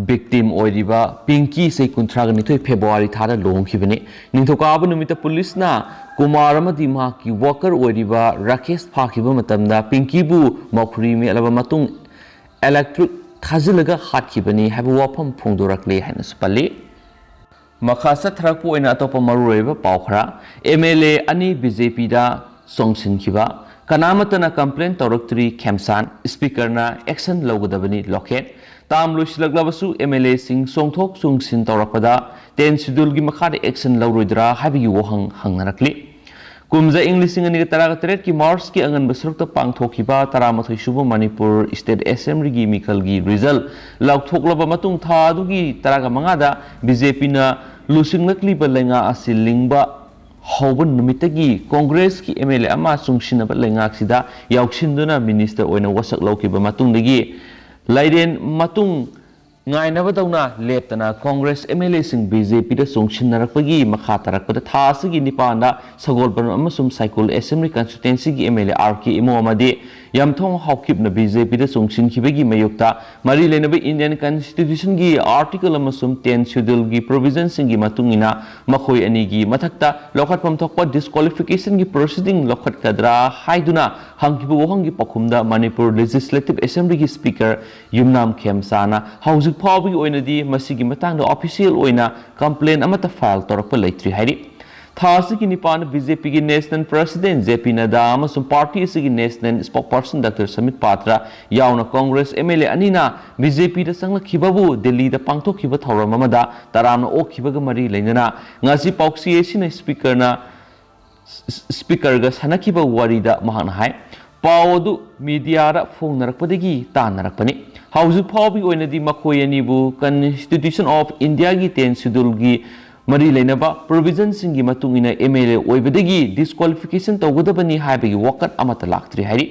ꯚꯤꯛꯇꯤꯝ ꯑꯣꯏꯔꯤꯕ ꯄꯤꯡꯀꯤ ꯆꯍꯤ ꯀꯨꯟꯊ꯭ꯔꯥꯒ ꯅꯤꯊꯣꯏ ꯐꯦꯕ꯭ꯔꯨꯋꯥꯔꯤ ꯊꯥꯗ ꯂꯨꯍꯣꯡꯈꯤꯕꯅꯤ꯫ ꯅꯤꯡꯊꯧꯀꯥꯕ ꯅꯨꯃꯤꯠꯇ ꯄꯨꯂꯤꯁꯅ ꯀꯨꯃꯥꯔ ꯑꯃꯗꯤ ꯃꯍꯥꯛꯀꯤ ꯋꯥꯀꯔ ꯑꯣꯏꯔꯤꯕ ꯔꯥꯀꯦꯁ ꯐꯥꯈꯤꯕ ꯃꯇꯝꯗ ꯄꯤꯡꯀꯤꯕꯨ ꯃꯈꯨꯔꯤ ꯃꯦꯠꯂꯕ ꯃꯇꯨꯡ ꯏꯂꯦꯛꯇ꯭ꯔꯤꯛ ꯊꯥꯖꯤꯜꯂꯒ ꯍꯥꯠꯈꯤꯕꯅꯤ ꯍꯥꯏꯕ ꯋꯥꯐꯝ ꯐꯣꯡꯗꯣꯔꯛꯂꯦ ꯍꯥꯏꯅꯁꯨ ꯄꯜꯂꯤ꯫ ꯃꯈꯥ ꯆꯠꯊꯔꯛꯄ ꯑꯣꯏꯅ ꯑꯇꯣꯞꯄ ꯃꯔꯨꯑꯣꯏꯕ ꯄꯥꯎ ꯈꯔ, ꯑꯦꯝ ꯑꯦꯜ ꯑꯦ ꯑꯅꯤ ꯕꯤ ꯖꯦ ꯄꯤꯗ ꯆꯣꯡꯁꯤꯟꯈꯤꯕ, ꯀꯅꯥꯃꯠꯇꯅ ꯀꯝꯄ꯭ꯂꯦꯟ ꯇꯧꯔꯛꯇ꯭ꯔꯤ ꯈꯦꯝꯁꯥꯟ, ꯁ꯭ꯄꯤꯀꯔꯅ ꯑꯦꯛꯁꯟ ꯂꯧꯒꯗꯕꯅꯤ ꯂꯣꯀꯦꯠ꯫ ꯇꯥꯝ ꯂꯣꯏꯁꯤꯜꯂꯛꯂꯕꯁꯨ ꯑꯦꯝ ꯑꯦꯜ ꯑꯦꯁꯤꯡ ꯆꯣꯡꯊꯣꯛ ꯆꯣꯡꯁꯤꯟ ꯇꯧꯔꯛꯄꯗ ꯇꯦꯟ ꯁꯦꯗ꯭ꯌꯨꯜꯒꯤ ꯃꯈꯥꯗ ꯑꯦꯛꯁꯟ ꯂꯧꯔꯣꯏꯗ꯭ꯔꯥ ꯍꯥꯏꯕꯒꯤ ꯋꯥꯍꯪ ꯍꯪꯅꯔꯛꯂꯤ꯫ ꯀꯨꯝꯖꯥ ꯏꯪ ꯂꯤꯁꯤꯡ ꯑꯅꯤꯒ ꯇꯔꯥꯒ ꯇꯔꯦꯠꯀꯤ ꯃꯥꯔꯆꯀꯤ ꯑꯉꯟꯕ ꯁꯔꯨꯛꯇ ꯄꯥꯡꯊꯣꯛꯈꯤꯕ ꯇꯔꯥꯃꯥꯊꯣꯏ ꯁꯨꯕ ꯃꯅꯤꯄꯨꯔ ꯁ꯭ꯇꯦꯠ ꯑꯦꯁꯦꯝꯕ꯭ꯂꯤꯒꯤ ꯃꯤꯈꯜꯒꯤ ꯔꯤꯖꯜ ꯂꯥꯎꯊꯣꯛꯂꯕ ꯃꯇꯨꯡ, ꯊꯥ ꯑꯗꯨꯒꯤ ꯇꯔꯥꯒ ꯃꯉꯥꯗ ꯕꯤ ꯖꯦ ꯄꯤꯅ ꯂꯨꯆꯤꯡꯂꯛꯂꯤꯕ ꯂꯩꯉꯥꯛ ꯑꯁꯤ ꯂꯤꯡꯕ ꯍꯧꯕ ꯅꯨꯃꯤꯠꯇꯒꯤ ꯀꯣꯡꯒ꯭ꯔꯦꯁꯀꯤ ꯑꯦꯝ ꯑꯦꯜ ꯑꯦ ꯑꯃ ꯆꯨꯡꯁꯤꯟꯅꯕ ꯂꯩꯉꯥꯛꯁꯤꯗ ꯌꯥꯎꯁꯤꯟꯗꯨꯅ ꯃꯤꯅꯤꯁꯇꯔ ꯑꯣꯏꯅ ꯋꯥꯁꯛ ꯂꯧꯈꯤꯕ ꯃꯇꯨꯡꯗꯒꯤ ꯂꯩꯔꯦꯟ ꯃꯇꯨꯡ ꯉꯥꯏꯅꯕꯗꯧꯅ ꯂꯦꯞꯇꯅ ꯀꯣꯡꯒ꯭ꯔꯦꯁ ꯑꯦꯝ ꯑꯦꯜ ꯑꯦꯁꯤꯡ ꯕꯤ ꯖꯦ ꯄꯤꯗ ꯆꯣꯡꯁꯤꯟꯅꯔꯛꯄꯒꯤ ꯃꯈꯥ ꯇꯥꯔꯛꯄꯗ ꯊꯥ ꯑꯁꯤꯒꯤ ꯅꯤꯄꯥꯟꯗ ꯁꯒꯣꯜꯕꯟ ꯑꯃꯁꯨꯡ ꯁꯥꯏꯀꯨꯜ ꯑꯦꯁꯦꯝꯕ꯭ꯂꯤ ꯀꯟꯁꯇꯤꯇ꯭ꯋꯦꯟꯁꯤꯒꯤ M L A R K Imo ꯑꯃꯗꯤ ꯌꯝꯊꯣꯡ ꯍꯥꯎꯀꯤꯞꯅ ꯕꯤ ꯖꯦ ꯄꯤꯗ ꯆꯣꯡꯁꯤꯟꯈꯤꯕꯒꯤ ꯃꯥꯌꯣꯛꯇ ꯃꯔꯤ ꯂꯩꯅꯕ ꯏꯟꯗꯤꯌꯟ ꯀꯟꯁꯇꯤꯇ꯭ꯌꯨꯁꯟꯒꯤ ꯑꯥꯔꯇꯤꯀꯜ ꯑꯃꯁꯨꯡ ꯇꯦꯟ ꯁꯦꯗꯨꯜꯒꯤ ꯄ꯭ꯔꯣꯚꯤꯖꯟꯁꯤꯡꯒꯤ ꯃꯇꯨꯡ ꯏꯟꯅ ꯃꯈꯣꯏ ꯑꯅꯤꯒꯤ ꯃꯊꯛꯇ ꯂꯧꯈꯠꯐꯝ ꯊꯣꯛꯄ ꯗꯤꯁꯀ꯭ꯋꯥꯂꯤꯐꯤꯀꯦꯁꯟꯒꯤ ꯄ꯭ꯔꯣꯁꯤꯗꯤꯡ ꯂꯧꯈꯠꯀꯗ꯭ꯔꯥ ꯍꯥꯏꯗꯨꯅ ꯍꯪꯈꯤꯕ ꯋꯥꯍꯪꯒꯤ ꯄꯥꯎꯈꯨꯝꯗ ꯃꯅꯤꯄꯨꯔ ꯂꯦꯖꯤꯁꯂꯦꯇꯤꯚ ꯑꯦꯁꯦꯝꯕ꯭ꯂꯤꯒꯤ ꯁ꯭ꯄꯤꯀꯔ ꯌꯨꯝꯅꯥꯝ ꯈꯦꯝꯆꯥꯅ ꯍꯧꯖꯤꯛ ꯐꯥꯎꯕꯒꯤ ꯑꯣꯏꯅꯗꯤ ꯃꯁꯤꯒꯤ ꯃꯇꯥꯡꯗ ꯑꯣꯐꯤꯁꯤꯌꯦꯜ ꯑꯣꯏꯅ ꯀꯝꯄ꯭ꯂꯦꯟ ꯑꯃꯠꯇ ꯐꯥꯏꯜ ꯇꯧꯔꯛꯄ ꯂꯩꯇ꯭ꯔꯤ ꯍꯥꯏꯔꯤ꯫ ꯊꯥ ꯑꯁꯤꯒꯤ ꯅꯤꯄꯥꯟꯗ ꯕꯤ ꯖꯦ ꯄꯤꯒꯤ ꯅꯦꯁꯅꯦꯜ ꯄ꯭ꯔꯁꯤꯗꯦꯟ ꯖꯦ ꯄꯤ ꯅꯗꯥ ꯑꯃꯁꯨꯡ ꯄꯥꯔꯇꯤ ꯑꯁꯤꯒꯤ ꯅꯦꯁꯅꯦꯜ ꯁ꯭ꯄꯣꯛꯄꯔꯁꯟ ꯗꯥꯛꯇꯔ ꯁꯃꯤꯠ ꯄꯥꯇ꯭ꯔ ꯌꯥꯎꯅ ꯀꯣꯡꯒ꯭ꯔꯦꯁ ꯑꯦꯝ ꯑꯦꯜ ꯑꯦ ꯑꯅꯤꯅ ꯕꯤ ꯖꯦ ꯄꯤꯗ ꯆꯪꯂꯛꯈꯤꯕꯕꯨ ꯗꯤꯜꯂꯤꯗ ꯄꯥꯡꯊꯣꯛꯈꯤꯕ ꯊꯧꯔꯝ ꯑꯃꯗ ꯇꯔꯥꯝꯅ ꯑꯣꯛꯈꯤꯕꯒ ꯃꯔꯤ ꯂꯩꯅꯅ ꯉꯁꯤ ꯄꯥꯎꯆꯦ ꯑꯁꯤꯅ ꯁ꯭ꯄꯤꯀꯔꯅ ꯁ꯭ꯄꯤꯀꯔꯒ ꯁꯥꯟꯅꯈꯤꯕ ꯋꯥꯔꯤꯗ ꯃꯍꯥꯛꯅ ꯍꯥꯏ, ꯄꯥꯎ ꯑꯗꯨ ꯃꯤꯗꯤꯌꯥꯗ ꯐꯣꯡꯅꯔꯛꯄꯗꯒꯤ ꯇꯥꯟꯅꯔꯛꯄꯅꯤ꯫ ꯍꯧꯖꯤꯛ ꯐꯥꯎꯕꯒꯤ ꯑꯣꯏꯅꯗꯤ ꯃꯈꯣꯏ ꯑꯅꯤꯕꯨ ꯀꯟꯁꯇꯤꯇ꯭ꯌꯨꯁꯟ ꯑꯣꯐ ꯏꯟꯗꯤꯌꯥꯒꯤ ꯇꯦꯟ ꯁꯦꯗꯨꯜꯒꯤ ꯃꯔꯤ ꯂꯩꯅꯕ ꯄ꯭ꯔꯣꯚꯤꯖꯟꯁꯤꯡꯒꯤ ꯃꯇꯨꯡ ꯏꯟꯅ ꯑꯦꯝ ꯑꯦꯜ ꯑꯦ ꯑꯣꯏꯕꯗꯒꯤ ꯗꯤꯁꯀ꯭ꯋꯥꯂꯤꯐꯤꯀꯦꯁꯟ ꯇꯧꯒꯗꯕꯅꯤ ꯍꯥꯏꯕꯒꯤ ꯋꯥꯀꯠ ꯑꯃꯠꯇ ꯂꯥꯛꯇ꯭ꯔꯤ ꯍꯥꯏꯔꯤ꯫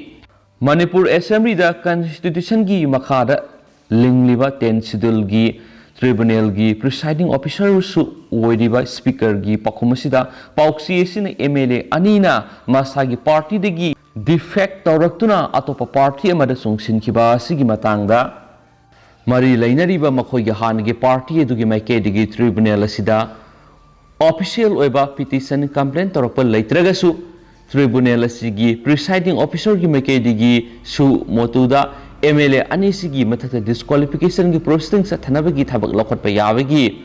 ꯃꯅꯤꯄꯨꯔ ꯑꯦꯁꯦꯝꯕ꯭ꯂꯤꯗ ꯀꯟꯁꯇꯤꯇ꯭ꯌꯨꯁꯟꯒꯤ ꯃꯈꯥꯗ ꯂꯤꯡꯂꯤꯕ ꯇꯦꯟ ꯁꯦꯗꯨꯜꯒꯤ ꯇ꯭ꯔꯤꯕꯨꯅꯦꯜꯒꯤ ꯄ꯭ꯔꯤꯁꯥꯏꯗꯤꯡ ꯑꯣꯐꯤꯁꯔꯁꯨ ꯑꯣꯏꯔꯤꯕ ꯁ꯭ꯄꯤꯀꯔꯒꯤ ꯄꯥꯎꯈꯨꯝ ꯑꯁꯤꯗ ꯄꯥꯎꯆꯦ ꯑꯁꯤꯅ ꯑꯦꯝ ꯑꯦꯜ ꯑꯦ ꯑꯅꯤꯅ ꯃꯁꯥꯒꯤ ꯄꯥꯔꯇꯤꯗꯒꯤ ꯗꯤꯐꯦꯛ ꯇꯧꯔꯛꯇꯨꯅ ꯑꯇꯣꯞꯄ ꯄꯥꯔꯇꯤ ꯑꯃꯗ ꯆꯣꯡꯁꯤꯟꯈꯤꯕ ꯑꯁꯤꯒꯤ ꯃꯇꯥꯡꯗ ꯃꯔꯤ ꯂꯩꯅꯔꯤꯕ ꯃꯈꯣꯏꯒꯤ ꯍꯥꯟꯅꯒꯤ ꯄꯥꯔꯇꯤ ꯑꯗꯨꯒꯤ ꯃꯥꯏꯀꯩꯗꯒꯤ ꯇ꯭ꯔꯤꯕꯨꯅꯦꯜ ꯑꯁꯤꯗ ꯑꯣꯐꯤꯁꯤꯌꯦꯜ ꯑꯣꯏꯕ ꯄꯤꯇꯤꯁꯟ ꯀꯝꯄ꯭ꯂꯦꯟ ꯇꯧꯔꯛꯄ ꯂꯩꯇ꯭ꯔꯒꯁꯨ, ꯇ꯭ꯔꯤꯕꯨꯅꯦꯜ ꯑꯁꯤꯒꯤ ꯄ꯭ꯔꯤꯁꯥꯏꯗꯤꯡ ꯑꯣꯐꯤꯁꯔꯒꯤ ꯃꯥꯏꯀꯩꯗꯒꯤ ꯁꯨ ꯃꯣꯇꯨꯗ ꯑꯦꯝ ꯑꯦꯜ ꯑꯦ ꯑꯅꯤꯁꯤꯒꯤ ꯃꯊꯛꯇ ꯗꯤꯁꯀ꯭ꯋꯥꯂꯤꯐꯤꯀꯦꯁꯟꯒꯤ ꯄ꯭ꯔꯣꯁꯤꯗꯤꯡ ꯆꯠꯊꯅꯕꯒꯤ ꯊꯕꯛ ꯂꯧꯈꯠꯄ ꯌꯥꯕꯒꯤ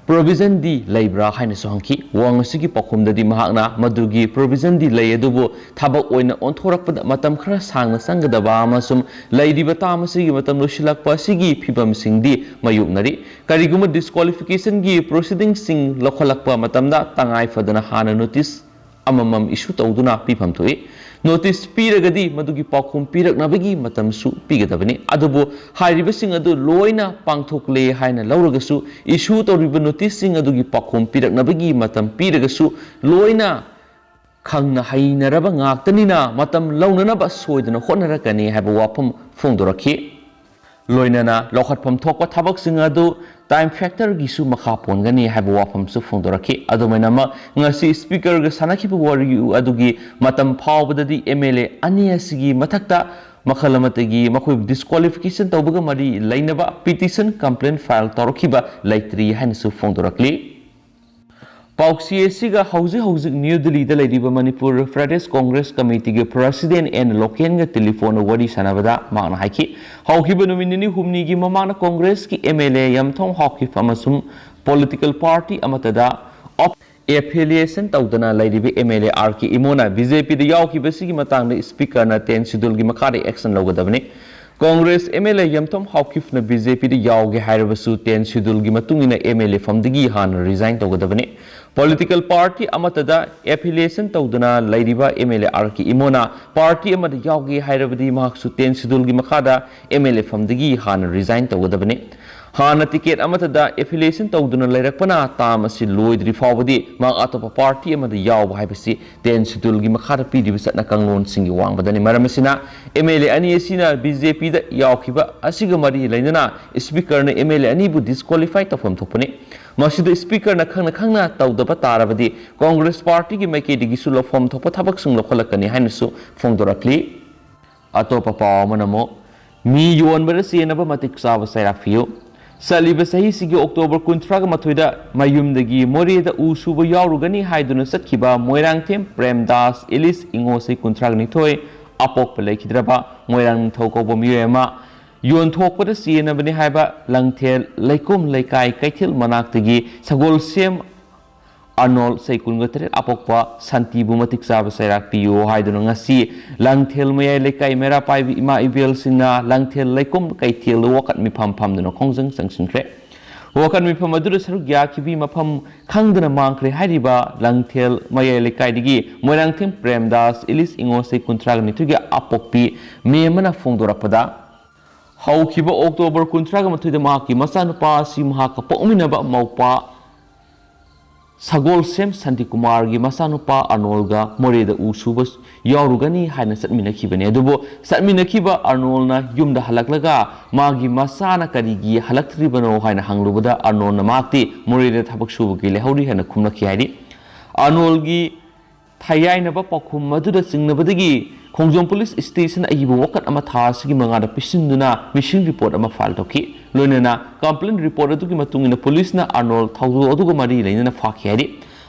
ꯄ꯭ꯔꯣꯚꯤꯖꯟꯗꯤ ꯂꯩꯕ꯭ꯔꯥ ꯍꯥꯏꯅꯁꯨ ꯍꯪꯈꯤ꯫ ꯋꯥꯍꯪ ꯑꯁꯤꯒꯤ ꯄꯥꯎꯈꯨꯝꯗꯗꯤ ꯃꯍꯥꯛꯅ ꯃꯗꯨꯒꯤ ꯄ꯭ꯔꯣꯚꯤꯖꯟꯗꯤ ꯂꯩ, ꯑꯗꯨꯕꯨ ꯊꯕꯛ ꯑꯣꯏꯅ ꯑꯣꯟꯊꯣꯔꯛꯄꯗ ꯃꯇꯝ ꯈꯔ ꯁꯥꯡꯅ ꯆꯪꯒꯗꯕ ꯑꯃꯁꯨꯡ ꯂꯩꯔꯤꯕ ꯇꯥꯝ ꯑꯁꯤꯒꯤ ꯃꯇꯝ ꯂꯣꯏꯁꯤꯜꯂꯛꯄ ꯑꯁꯤꯒꯤ ꯐꯤꯚꯝꯁꯤꯡꯗꯤ ꯃꯥꯌꯣꯛꯅꯔꯤ꯫ ꯀꯔꯤꯒꯨꯝꯕ ꯗꯤꯁꯀ꯭ꯋꯥꯂꯤꯐꯤꯀꯦꯁꯟꯒꯤ ꯄ꯭ꯔꯣꯁꯤꯗꯤꯡꯁꯤꯡ ꯂꯧꯈꯠꯂꯛꯄ ꯃꯇꯝꯗ ꯇꯉꯥꯏ ꯐꯗꯅ ꯍꯥꯟꯅ ꯅꯣꯇꯤꯁ ꯑꯃꯃꯝ issue ꯇꯧꯗꯨꯅ ꯄꯤꯐꯝ ꯊꯣꯛꯏ꯫ Notice ꯄꯤꯔꯒꯗꯤ ꯃꯗꯨꯒꯤ ꯄꯥꯎꯈꯨꯝ ꯄꯤꯔꯛꯅꯕꯒꯤ ꯃꯇꯝꯁꯨ ꯄꯤꯒꯗꯕꯅꯤ꯫ ꯑꯗꯨꯕꯨ ꯍꯥꯏꯔꯤꯕꯁꯤꯡ ꯑꯗꯨ ꯂꯣꯏꯅ ꯄꯥꯡꯊꯣꯛꯂꯦ ꯍꯥꯏꯅ ꯂꯧꯔꯒꯁꯨ, issue ꯇꯧꯔꯤꯕ noticeꯁꯤꯡ ꯑꯗꯨꯒꯤ ꯄꯥꯎꯈꯨꯝ ꯄꯤꯔꯛꯅꯕꯒꯤ ꯃꯇꯝ ꯄꯤꯔꯒꯁꯨ, ꯂꯣꯏꯅ ꯈꯪꯅ ꯍꯩꯅꯔꯕ ꯉꯥꯛꯇꯅꯤꯅ ꯃꯇꯝ ꯂꯧꯅꯅꯕ ꯁꯣꯏꯗꯅ ꯍꯣꯠꯅꯔꯛꯀꯅꯤ ꯍꯥꯏꯕ ꯋꯥꯐꯝ ꯐꯣꯡꯗꯣꯔꯛꯈꯤ꯫ ꯂꯣꯏꯅꯅ ꯂꯧꯈꯠꯐꯝ ꯊꯣꯛꯄ ꯊꯕꯛꯁꯤꯡ ꯑꯗꯨ time factorꯒꯤꯁꯨ ꯃꯈꯥ ꯄꯣꯟꯒꯅꯤ ꯍꯥꯏꯕ ꯋꯥꯐꯝꯁꯨ ꯐꯣꯡꯗꯣꯔꯛꯈꯤ꯫ ꯑꯗꯨꯃꯥꯏꯅꯃꯛ ꯉꯁꯤ speakerꯒ ꯁꯥꯟꯅꯈꯤꯕ ꯋꯥꯔꯤ ꯑꯗꯨꯒꯤ ꯃꯇꯝ ꯐꯥꯎꯕꯗꯗꯤ MLA ꯑꯅꯤ ꯑꯁꯤꯒꯤ ꯃꯊꯛꯇ ꯃꯈꯜ ꯑꯃꯠꯇꯒꯤ ꯃꯈꯣꯏꯕꯨ disqualification ꯇꯧꯕꯒ ꯃꯔꯤ ꯂꯩꯅꯕ petition complaint file ꯇꯧꯔꯛꯈꯤꯕ ꯂꯩꯇ꯭ꯔꯤ ꯍꯥꯏꯅꯁꯨ ꯐꯣꯡꯗꯣꯔꯛꯂꯤ꯫ ꯄꯥꯎꯆꯦ ꯑꯁꯤꯒ ꯍꯧꯖꯤꯛ ꯍꯧꯖꯤꯛ ꯅ꯭ꯌꯨ ꯗꯤꯜꯂꯤꯗ ꯂꯩꯔꯤꯕ ꯃꯅꯤꯄꯨꯔ ꯄ꯭ꯔꯗꯦꯁ ꯀꯣꯡꯒ꯭ꯔꯦꯁ ꯀꯃꯤꯇꯤꯒꯤ president ꯑꯦꯟ ꯂꯣꯀꯦꯟꯒ ꯇꯦꯂꯤꯐꯣꯟꯗ ꯋꯥꯔꯤ ꯁꯥꯟꯅꯕꯗ ꯃꯍꯥꯛꯅ ꯍꯥꯏꯈꯤ, ꯍꯧꯈꯤꯕ ꯅꯨꯃꯤꯠ ꯅꯤꯅꯤ ꯍꯨꯝꯅꯤꯒꯤ ꯃꯃꯥꯡꯗ ꯀꯣꯡꯒ꯭ꯔꯦꯁꯀꯤ MLA ꯌꯝꯊꯣꯡ ꯍꯥꯎꯀꯤꯞ ꯑꯃꯁꯨꯡ political party ꯑꯃꯠꯇꯗ affiliation ꯇꯧꯗꯅ ꯂꯩꯔꯤꯕ MLA ꯑꯥꯔ ꯀꯦ ꯏꯃꯣꯅ BJPꯗ ꯌꯥꯎꯈꯤꯕꯁꯤꯒꯤ ꯃꯇꯥꯡꯗ speakerꯅ ten scheduleꯒꯤ ꯃꯈꯥꯗ action ꯂꯧꯒꯗꯕꯅꯤ꯫ ꯀꯣꯡꯒ꯭ꯔꯦꯁ MLA ꯌꯝꯊꯣꯡ ꯍꯥꯎꯀꯤꯞꯅ BJPꯗ ꯌꯥꯎꯒꯦ ꯍꯥꯏꯔꯕꯁꯨ ten scheduleꯒꯤ ꯃꯇꯨꯡ ꯏꯟꯅ MLA ꯐꯝꯗꯒꯤ ꯍꯥꯟꯅ resign ꯇꯧꯒꯗꯕꯅꯤ꯫ Political party ꯑꯃꯠꯇꯗ affiliation ꯇꯧꯗꯅ ꯂꯩꯔꯤꯕ MLA ꯑꯥꯔ ꯀꯦ ꯏꯃꯣꯅ party ꯑꯃꯗ ꯌꯥꯎꯒꯦ ꯍꯥꯏꯔꯕꯗꯤ ꯃꯍꯥꯛꯁꯨ ten scheduleꯒꯤ ꯃꯈꯥꯗ MLA ꯐꯝꯗꯒꯤ ꯍꯥꯟꯅ resign ꯇꯧꯒꯗꯕꯅꯤ꯫ ꯍꯥꯟꯅ ticket ꯑꯃꯠꯇꯗ affiliation ꯇꯧꯗꯨꯅ ꯂꯩꯔꯛꯄꯅ term ꯑꯁꯤ ꯂꯣꯏꯗ꯭ꯔꯤ ꯐꯥꯎꯕꯗꯤ ꯃꯍꯥꯛ ꯑꯇꯣꯞꯄ party ꯑꯃꯗ ꯌꯥꯎꯕ ꯍꯥꯏꯕꯁꯤ ten scheduleꯒꯤ ꯃꯈꯥꯗ ꯄꯤꯔꯤꯕ ꯆꯠꯅ ꯀꯥꯡꯂꯣꯟꯁꯤꯡꯒꯤ ꯋꯥꯡꯃꯗꯅꯤ꯫ ꯃꯔꯝ ꯑꯁꯤꯅ MLA ꯑꯅꯤ ꯑꯁꯤꯅ BJPꯗ ꯌꯥꯎꯈꯤꯕ ꯑꯁꯤꯒ ꯃꯔꯤ ꯂꯩꯅꯅ speakerꯅ MLA ꯑꯅꯤꯕꯨ disqualify ꯇꯧꯐꯝ ꯊꯣꯛꯄꯅꯤ꯫ ꯃꯁꯤꯗ speakerꯅ ꯈꯪꯅ ꯈꯪꯅ ꯇꯧꯗꯕ ꯇꯥꯔꯕꯗꯤ ꯀꯣꯡꯒ꯭ꯔꯦꯁ partyꯒꯤ ꯃꯥꯏꯀꯩꯗꯒꯤꯁꯨ ꯂꯧꯐꯝ ꯊꯣꯛꯄ ꯊꯕꯛꯁꯤꯡ ꯂꯧꯈꯠꯂꯛꯀꯅꯤ ꯍꯥꯏꯅꯁꯨ ꯐꯣꯡꯗꯣꯔꯛꯂꯤ꯫ ꯑꯇꯣꯞꯄ ꯄꯥꯎ ꯑꯃꯅ ꯑꯃꯨꯛ, ꯃꯤ ꯌꯣꯟꯕꯗ ꯆꯦꯟꯅꯕ ꯃꯇꯤꯛ ꯆꯥꯕ ꯆꯩꯔꯥꯛ ꯄꯤꯌꯨ꯫ ꯆꯠꯂꯤꯕ ꯆꯍꯤꯁꯤꯒꯤ October ꯀꯨꯟꯊ꯭ꯔꯥꯒ ꯃꯥꯊꯣꯏꯗ ꯃꯌꯨꯝꯗꯒꯤ ꯃꯣꯔꯦꯗ ꯎ ꯁꯨꯕ ꯌꯥꯎꯔꯨꯒꯅꯤ ꯍꯥꯏꯗꯨꯅ ꯆꯠꯈꯤꯕ ꯃꯣꯏꯔꯥꯡꯊꯦꯝ ꯄ꯭ꯔꯦꯝꯗꯥꯁ ꯑꯦꯂꯤꯁ ꯏꯉꯣꯁ ꯀꯨꯟꯊ꯭ꯔꯥꯒ ꯅꯤꯊꯣꯏ ꯑꯄꯣꯛꯄ ꯂꯩꯈꯤꯗ꯭ꯔꯕ ꯃꯣꯏꯔꯥꯡ ꯅꯤꯡꯊꯧ ꯀꯧꯕ ꯃꯤꯑꯣꯏ ꯑꯃ ꯌꯣꯟꯊꯣꯛꯄꯗ ꯆꯦꯟꯅꯕꯅꯤ ꯍꯥꯏꯕ ꯂꯪꯊꯦꯜ ꯂꯩꯀꯣꯝ ꯂꯩꯀꯥꯏ ꯀꯩꯊꯦꯜ ꯃꯅꯥꯛꯇꯒꯤ ꯁꯒꯣꯜꯁꯦꯝ ꯑꯔꯅꯣꯜ ꯆꯍꯤ ꯀꯨꯟꯒ ꯇꯔꯦꯠ ꯑꯄꯣꯛꯄ ꯁꯥꯟꯇꯤꯕꯨ ꯃꯇꯤꯛ ꯆꯥꯕ ꯆꯩꯔꯥꯛ ꯄꯤꯌꯨ ꯍꯥꯏꯗꯨꯅ ꯉꯁꯤ ꯂꯪꯊꯦꯜ ꯃꯌꯥꯏ ꯂꯩꯀꯥꯏ ꯃꯩꯔꯥ ꯄꯥꯏꯕꯤ ꯏꯃꯥ ꯏꯕꯦꯜꯁꯤꯡꯅ ꯂꯪꯊꯦꯜ ꯂꯩꯀꯣꯝ ꯀꯩꯊꯦꯜꯗ ꯋꯥꯀꯠ ꯃꯤꯐꯝ ꯐꯝꯗꯨꯅ ꯈꯣꯡꯖꯪ ꯆꯪꯁꯤꯟꯈ꯭ꯔꯦ꯫ ꯋꯥꯀꯠ ꯃꯤꯐꯝ ꯑꯗꯨꯗ ꯁꯔꯨꯛ ꯌꯥꯈꯤꯕꯤ ꯃꯐꯝ ꯈꯪꯗꯅ ꯃꯥꯡꯈ꯭ꯔꯦ ꯍꯥꯏꯔꯤꯕ ꯂꯪꯊꯦꯜ ꯃꯌꯥꯏ ꯂꯩꯀꯥꯏꯗꯒꯤ ꯃꯣꯏꯔꯥꯡꯊꯦꯝ ꯄ꯭ꯔꯦꯝꯗꯥꯁ, ꯏꯂꯤꯁ ꯏꯉꯣꯁꯩ ꯀꯨꯟꯊ꯭ꯔꯥꯒ ꯅꯤꯊꯣꯏꯒꯤ ꯑꯄꯣꯛꯄꯤ ꯃꯦꯝ ꯑꯃꯅ ꯐꯣꯡꯗꯣꯔꯛꯄꯗ, ꯍꯧꯈꯤꯕ ꯑꯣꯛꯇꯣꯕꯔ ꯀꯨꯟꯊ꯭ꯔꯥꯒ ꯃꯥꯊꯣꯏꯗ ꯃꯍꯥꯛꯀꯤ ꯃꯆꯥꯅꯨꯄꯥ ꯑꯁꯤ ꯃꯍꯥꯛꯀ ꯄꯣꯛꯃꯤꯟꯅꯕ ꯃꯧꯄꯥ ꯁꯒꯣꯜꯁꯦꯝ ꯁꯥꯟꯇꯤꯀꯨꯃꯥꯔꯒꯤ ꯃꯆꯥꯅꯨꯄꯥ ꯑꯔꯅꯣꯜꯒ ꯃꯣꯔꯦꯗ ꯎ ꯁꯨꯕ ꯌꯥꯎꯔꯨꯒꯅꯤ ꯍꯥꯏꯅ ꯆꯠꯃꯤꯟꯅꯈꯤꯕꯅꯤ꯫ ꯑꯗꯨꯕꯨ ꯆꯠꯃꯤꯟꯅꯈꯤꯕ ꯑꯔꯅꯣꯜꯅ ꯌꯨꯝꯗ ꯍꯜꯂꯛꯂꯒ ꯃꯥꯒꯤ ꯃꯆꯥꯅ ꯀꯔꯤꯒꯤ ꯍꯜꯂꯛꯇ꯭ꯔꯤꯕꯅꯣ ꯍꯥꯏꯅ ꯍꯪꯂꯨꯕꯗ, ꯑꯔꯅꯣꯜꯅ ꯃꯍꯥꯛꯇꯤ ꯃꯣꯔꯦꯗ ꯊꯕꯛ ꯁꯨꯕꯒꯤ ꯂꯩꯍꯧꯔꯤ ꯍꯥꯏꯅ ꯈꯨꯝꯂꯛꯈꯤ ꯍꯥꯏꯔꯤ꯫ ꯑꯔꯅꯣꯜꯒꯤ ꯊꯌꯥꯏꯅꯕ ꯄꯥꯎꯈꯨꯝ ꯑꯗꯨꯗ ꯆꯤꯡꯅꯕꯗꯒꯤ ꯈꯣꯡꯖꯣꯝ ꯄꯨꯂꯤꯁ ꯁ꯭ꯇꯦꯁꯟ ꯑꯏꯕ ꯋꯥꯀꯠ ꯑꯃ ꯊꯥ ꯑꯁꯤꯒꯤ ꯃꯉꯥꯗ ꯄꯤꯁꯤꯟꯗꯨꯅ ꯃꯤꯁꯤꯡ ꯔꯤꯄꯣꯔꯠ ꯑꯃ ꯐꯥꯏꯜ ꯇꯧꯈꯤ꯫ ꯂꯣꯏꯅꯅ ꯀꯝꯄ꯭ꯂꯦꯟ ꯔꯤꯄꯣꯔꯠ ꯑꯗꯨꯒꯤ ꯃꯇꯨꯡ ꯏꯟꯅ ꯄꯨꯂꯤꯁꯅ ꯑꯔꯅꯣꯜ ꯊꯧꯗꯣꯛ ꯑꯗꯨꯒ ꯃꯔꯤ ꯂꯩꯅꯅ ꯐꯥꯈꯤ ꯍꯥꯏꯔꯤ꯫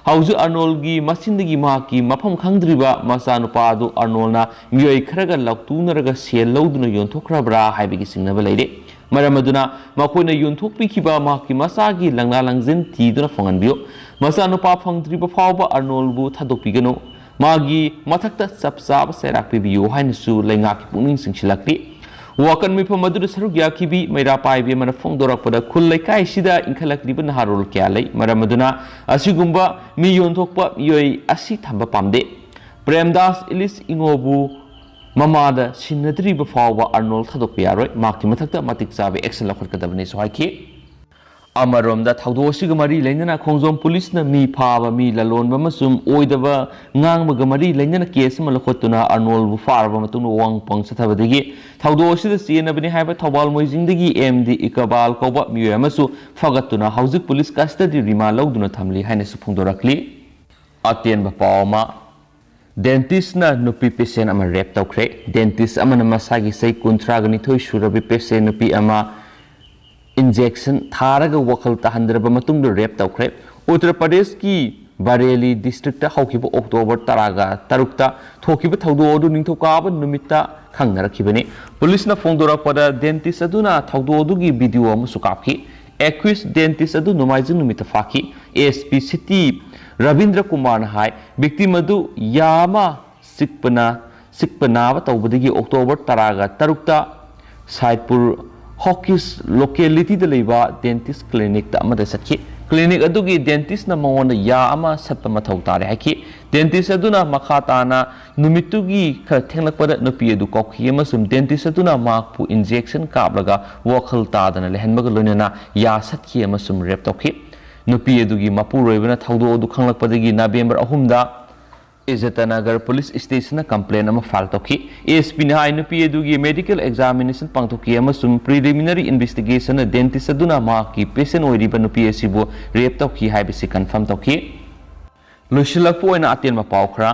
ꯍꯧꯖꯤꯛ ꯑꯔꯅꯣꯜꯒꯤ ꯃꯆꯤꯟꯗꯒꯤ ꯃꯍꯥꯛꯀꯤ ꯃꯐꯝ ꯈꯪꯗ꯭ꯔꯤꯕ ꯃꯆꯥꯅꯨꯄꯥ ꯑꯗꯨ ꯑꯔꯅꯣꯜꯅ ꯃꯤꯑꯣꯏ ꯈꯔꯒ ꯂꯥꯎꯇꯨꯅꯔꯒ ꯁꯦꯜ ꯂꯧꯗꯨꯅ ꯌꯣꯟꯊꯣꯛꯈ꯭ꯔꯕ꯭ꯔꯥ ꯍꯥꯏꯕꯒꯤ ꯆꯤꯡꯅꯕ ꯂꯩꯔꯤ꯫ ꯃꯔꯝ ꯑꯗꯨꯅ ꯃꯈꯣꯏꯅ ꯌꯣꯟꯊꯣꯛꯄꯤꯈꯤꯕ ꯃꯍꯥꯛꯀꯤ ꯃꯆꯥꯒꯤ ꯂꯪꯂꯥ ꯂꯪꯖꯤꯟ ꯊꯤꯗꯨꯅ ꯐꯪꯍꯟꯕꯤꯌꯨ꯫ ꯃꯆꯥꯅꯨꯄꯥ ꯐꯪꯗ꯭ꯔꯤꯕ ꯐꯥꯎꯕ ꯑꯔꯅꯣꯜꯕꯨ ꯊꯥꯗꯣꯛꯄꯤꯒꯅꯨ꯫ ꯃꯥꯒꯤ ꯃꯊꯛꯇ ꯆꯞ ꯆꯥꯕ ꯆꯩꯔꯥꯛ ꯄꯤꯕꯤꯌꯨ ꯍꯥꯏꯅꯁꯨ ꯂꯩꯉꯥꯛꯀꯤ ꯄꯨꯛꯅꯤꯡ ꯆꯤꯡꯁꯤꯜꯂꯛꯂꯤ꯫ ꯋꯥꯀꯠ ꯃꯤꯐꯝ ꯑꯗꯨꯗ ꯁꯔꯨꯛ ꯌꯥꯈꯤꯕꯤ ꯃꯩꯔꯥ ꯄꯥꯏꯕꯤ ꯑꯃꯅ ꯐꯣꯡꯗꯣꯔꯛꯄꯗ, ꯈꯨꯜ ꯂꯩꯀꯥꯏꯁꯤꯗ ꯏꯟꯈꯠꯂꯛꯂꯤꯕ ꯅꯍꯥꯔꯣꯜ ꯀꯌꯥ ꯂꯩ꯫ ꯃꯔꯝ ꯑꯗꯨꯅ ꯑꯁꯤꯒꯨꯝꯕ ꯃꯤ ꯌꯣꯟꯊꯣꯛꯄ ꯃꯤꯑꯣꯏ ꯑꯁꯤ ꯊꯝꯕ ꯄꯥꯝꯗꯦ꯫ ꯄ꯭ꯔꯦꯝꯗꯥꯁ ꯏꯂꯤꯁ ꯏꯉꯣꯕꯨ ꯃꯃꯥꯗ ꯁꯤꯟꯅꯗ꯭ꯔꯤꯕ ꯐꯥꯎꯕ ꯑꯔꯅꯣꯜ ꯊꯥꯗꯣꯛꯄ ꯌꯥꯔꯣꯏ꯫ ꯃꯍꯥꯛꯀꯤ ꯃꯊꯛꯇ ꯃꯇꯤꯛ ꯆꯥꯕ ꯑꯦꯛꯁꯟ ꯂꯧꯈꯠꯀꯗꯕꯅꯤꯁꯨ ꯍꯥꯏꯈꯤ꯫ ꯑꯃꯔꯣꯝꯗ, ꯊꯧꯗꯣꯛ ꯑꯁꯤꯒ ꯃꯔꯤ ꯂꯩꯅꯅ ꯈꯣꯡꯖꯣꯝ ꯄꯨꯂꯤꯁꯅ ꯃꯤ ꯐꯥꯕ, ꯃꯤ ꯂꯂꯣꯟꯕ ꯑꯃꯁꯨꯡ ꯑꯣꯏꯗꯕ ꯉꯥꯡꯕꯒ ꯃꯔꯤ ꯂꯩꯅꯅ ꯀꯦꯁ ꯑꯃ ꯂꯧꯈꯠꯇꯨꯅ ꯑꯔꯅꯣꯜꯕꯨ ꯐꯥꯔꯕ ꯃꯇꯨꯡꯗ ꯋꯥꯍꯪ ꯄꯥꯎꯍꯪ ꯆꯠꯊꯕꯗꯒꯤ ꯊꯧꯗꯣꯛ ꯑꯁꯤꯗ ꯆꯦꯟꯅꯕꯅꯤ ꯍꯥꯏꯕ ꯊꯧꯕꯥꯜ ꯃꯣꯏꯖꯤꯡꯗꯒꯤ ꯑꯦꯝ ꯗꯤ ꯏꯀꯕꯥꯜ ꯀꯧꯕ ꯃꯤꯑꯣꯏ ꯑꯃꯁꯨ ꯐꯥꯒꯠꯇꯨꯅ ꯍꯧꯖꯤꯛ ꯄꯨꯂꯤꯁ ꯀꯁꯇꯗꯤ ꯔꯤꯃꯥꯟ ꯂꯧꯗꯨꯅ ꯊꯝꯂꯤ ꯍꯥꯏꯅꯁꯨ ꯐꯣꯡꯗꯣꯔꯛꯂꯤ꯫ ꯑꯇꯦꯟꯕ ꯄꯥꯎ ꯑꯃ, ꯗꯦꯟꯇꯤꯁꯅ ꯅꯨꯄꯤ ꯄꯦꯁꯦꯟ ꯑꯃ ꯔꯦꯞ ꯇꯧꯈ꯭ꯔꯦ꯫ ꯗꯦꯟꯇꯤꯁ ꯑꯃꯅ ꯃꯁꯥꯒꯤ ꯆꯍꯤ ꯀꯨꯟꯊ꯭ꯔꯥꯒ ꯅꯤꯊꯣꯏ ꯁꯨꯔꯕꯤ ꯄꯦꯁꯦꯟ ꯅꯨꯄꯤ ꯑꯃ ꯏꯟꯖꯦꯛꯁꯟ ꯊꯥꯔꯒ ꯋꯥꯈꯜ ꯇꯥꯍꯟꯗ꯭ꯔꯕ ꯃꯇꯨꯡꯗ ꯔꯦꯞ ꯇꯧꯈ꯭ꯔꯦ꯫ ꯎꯠꯇꯔ ꯄ꯭ꯔꯗꯦꯁꯀꯤ ꯕꯔꯦꯂꯤ ꯗꯤꯁꯇ꯭ꯔꯤꯛꯇ ꯍꯧꯈꯤꯕ ꯑꯣꯛꯇꯣꯕꯔ ꯇꯔꯥꯒ ꯇꯔꯨꯛꯇ ꯊꯣꯛꯈꯤꯕ ꯊꯧꯗꯣꯛ ꯑꯗꯨ ꯅꯤꯡꯊꯧꯀꯥꯕ ꯅꯨꯃꯤꯠꯇ ꯈꯪꯅꯔꯛꯈꯤꯕꯅꯤ꯫ ꯄꯨꯂꯤꯁꯅ ꯐꯣꯡꯗꯣꯔꯛꯄꯗ, ꯗꯦꯟꯇꯤꯁ ꯑꯗꯨꯅ ꯊꯧꯗꯣꯛ ꯑꯗꯨꯒꯤ ꯚꯤꯗꯤꯑꯣ ꯑꯃꯁꯨ ꯀꯥꯞꯈꯤ꯫ ꯑꯦꯀ꯭ꯌꯨꯁ ꯗꯦꯟꯇꯤꯁ ꯑꯗꯨ ꯅꯣꯡꯃꯥꯏꯖꯤꯡ ꯅꯨꯃꯤꯠꯇ ꯐꯥꯈꯤ꯫ ꯑꯦꯁ ꯄꯤ ꯁꯤꯇꯤ ꯔꯕꯤꯟꯗ꯭ꯔ ꯀꯨꯃꯥꯔꯅ ꯍꯥꯏ, ꯚꯤꯛꯇꯤꯝ ꯑꯗꯨ ꯌꯥ ꯑꯃ ꯆꯤꯛꯄꯅ, ꯆꯤꯛꯄ ꯅꯥꯕ ꯇꯧꯕꯗꯒꯤ ꯑꯣꯛꯇꯣꯕꯔ ꯇꯔꯥꯒ ꯇꯔꯨꯛꯇ ꯁꯥꯏꯗꯄꯨꯔ ꯍꯣꯀꯤꯁ ꯂꯣꯀꯦꯂꯤꯇꯤꯗ ꯂꯩꯕ ꯗꯦꯟꯇꯤꯁ ꯀ꯭ꯂꯤꯅꯤꯛꯇ ꯑꯃꯗ ꯆꯠꯈꯤ꯫ ꯀ꯭ꯂꯤꯅꯤꯛ ꯑꯗꯨꯒꯤ ꯗꯦꯟꯇꯤꯁꯅ ꯃꯉꯣꯟꯗ ꯌꯥ ꯑꯃ ꯁꯠꯄ ꯃꯊꯧ ꯇꯥꯔꯦ ꯍꯥꯏꯈꯤ꯫ ꯗꯦꯟꯇꯤꯁ ꯑꯗꯨꯅ ꯃꯈꯥ ꯇꯥꯅ ꯅꯨꯃꯤꯠꯇꯨꯒꯤ ꯈꯔ ꯊꯦꯡꯂꯛꯄꯗ ꯅꯨꯄꯤ ꯑꯗꯨ ꯀꯧꯈꯤ ꯑꯃꯁꯨꯡ ꯗꯦꯟꯇꯤꯁ ꯑꯗꯨꯅ ꯃꯍꯥꯛꯄꯨ ꯏꯟꯖꯦꯛꯁꯟ ꯀꯥꯞꯂꯒ ꯋꯥꯈꯜ ꯇꯥꯗꯅ ꯂꯩꯍꯟꯕꯒ ꯂꯣꯏꯅꯅ ꯌꯥ ꯁꯠꯈꯤ ꯑꯃꯁꯨꯡ ꯔꯦꯞ ꯇꯧꯈꯤ꯫ ꯅꯨꯄꯤ ꯑꯗꯨꯒꯤ ꯃꯄꯨꯔꯣꯏꯕꯅ ꯊꯧꯗꯣꯛ ꯑꯗꯨ ꯈꯪꯂꯛꯄꯗꯒꯤ ꯅꯕꯦꯝꯕꯔ ꯑꯍꯨꯝꯗ ꯏꯖꯇꯅꯒꯔ ꯄꯨꯂꯤꯁ ꯁ꯭ꯇꯦꯁꯟꯗ ꯀꯝꯄ꯭ꯂꯦꯟ ꯑꯃ ꯐꯥꯏꯜ ꯇꯧꯈꯤ꯫ ꯑꯦꯁ ꯄꯤꯅ ꯍꯥꯏ, ꯅꯨꯄꯤ ꯑꯗꯨꯒꯤ ꯃꯦꯗꯤꯀꯦꯜ ꯑꯦꯛꯖꯥꯃꯤꯅꯦꯁꯟ ꯄꯥꯡꯊꯣꯛꯈꯤ ꯑꯃꯁꯨꯡ ꯄ꯭ꯔꯤꯂꯤꯃꯤꯅꯔꯤ ꯏꯟꯚꯦꯁꯇꯤꯒꯦꯁꯟꯅ ꯗꯦꯟꯇꯤꯁ ꯑꯗꯨꯅ ꯃꯍꯥꯛꯀꯤ ꯄꯦꯁꯦꯟ ꯑꯣꯏꯔꯤꯕ ꯅꯨꯄꯤ ꯑꯁꯤꯕꯨ ꯔꯦꯞ ꯇꯧꯈꯤ ꯍꯥꯏꯕꯁꯤ ꯀꯟꯐꯥꯔꯝ ꯇꯧꯈꯤ꯫ ꯂꯣꯏꯁꯤꯜꯂꯛꯄ ꯑꯣꯏꯅ ꯑꯇꯦꯟꯕ ꯄꯥꯎ ꯈꯔ꯫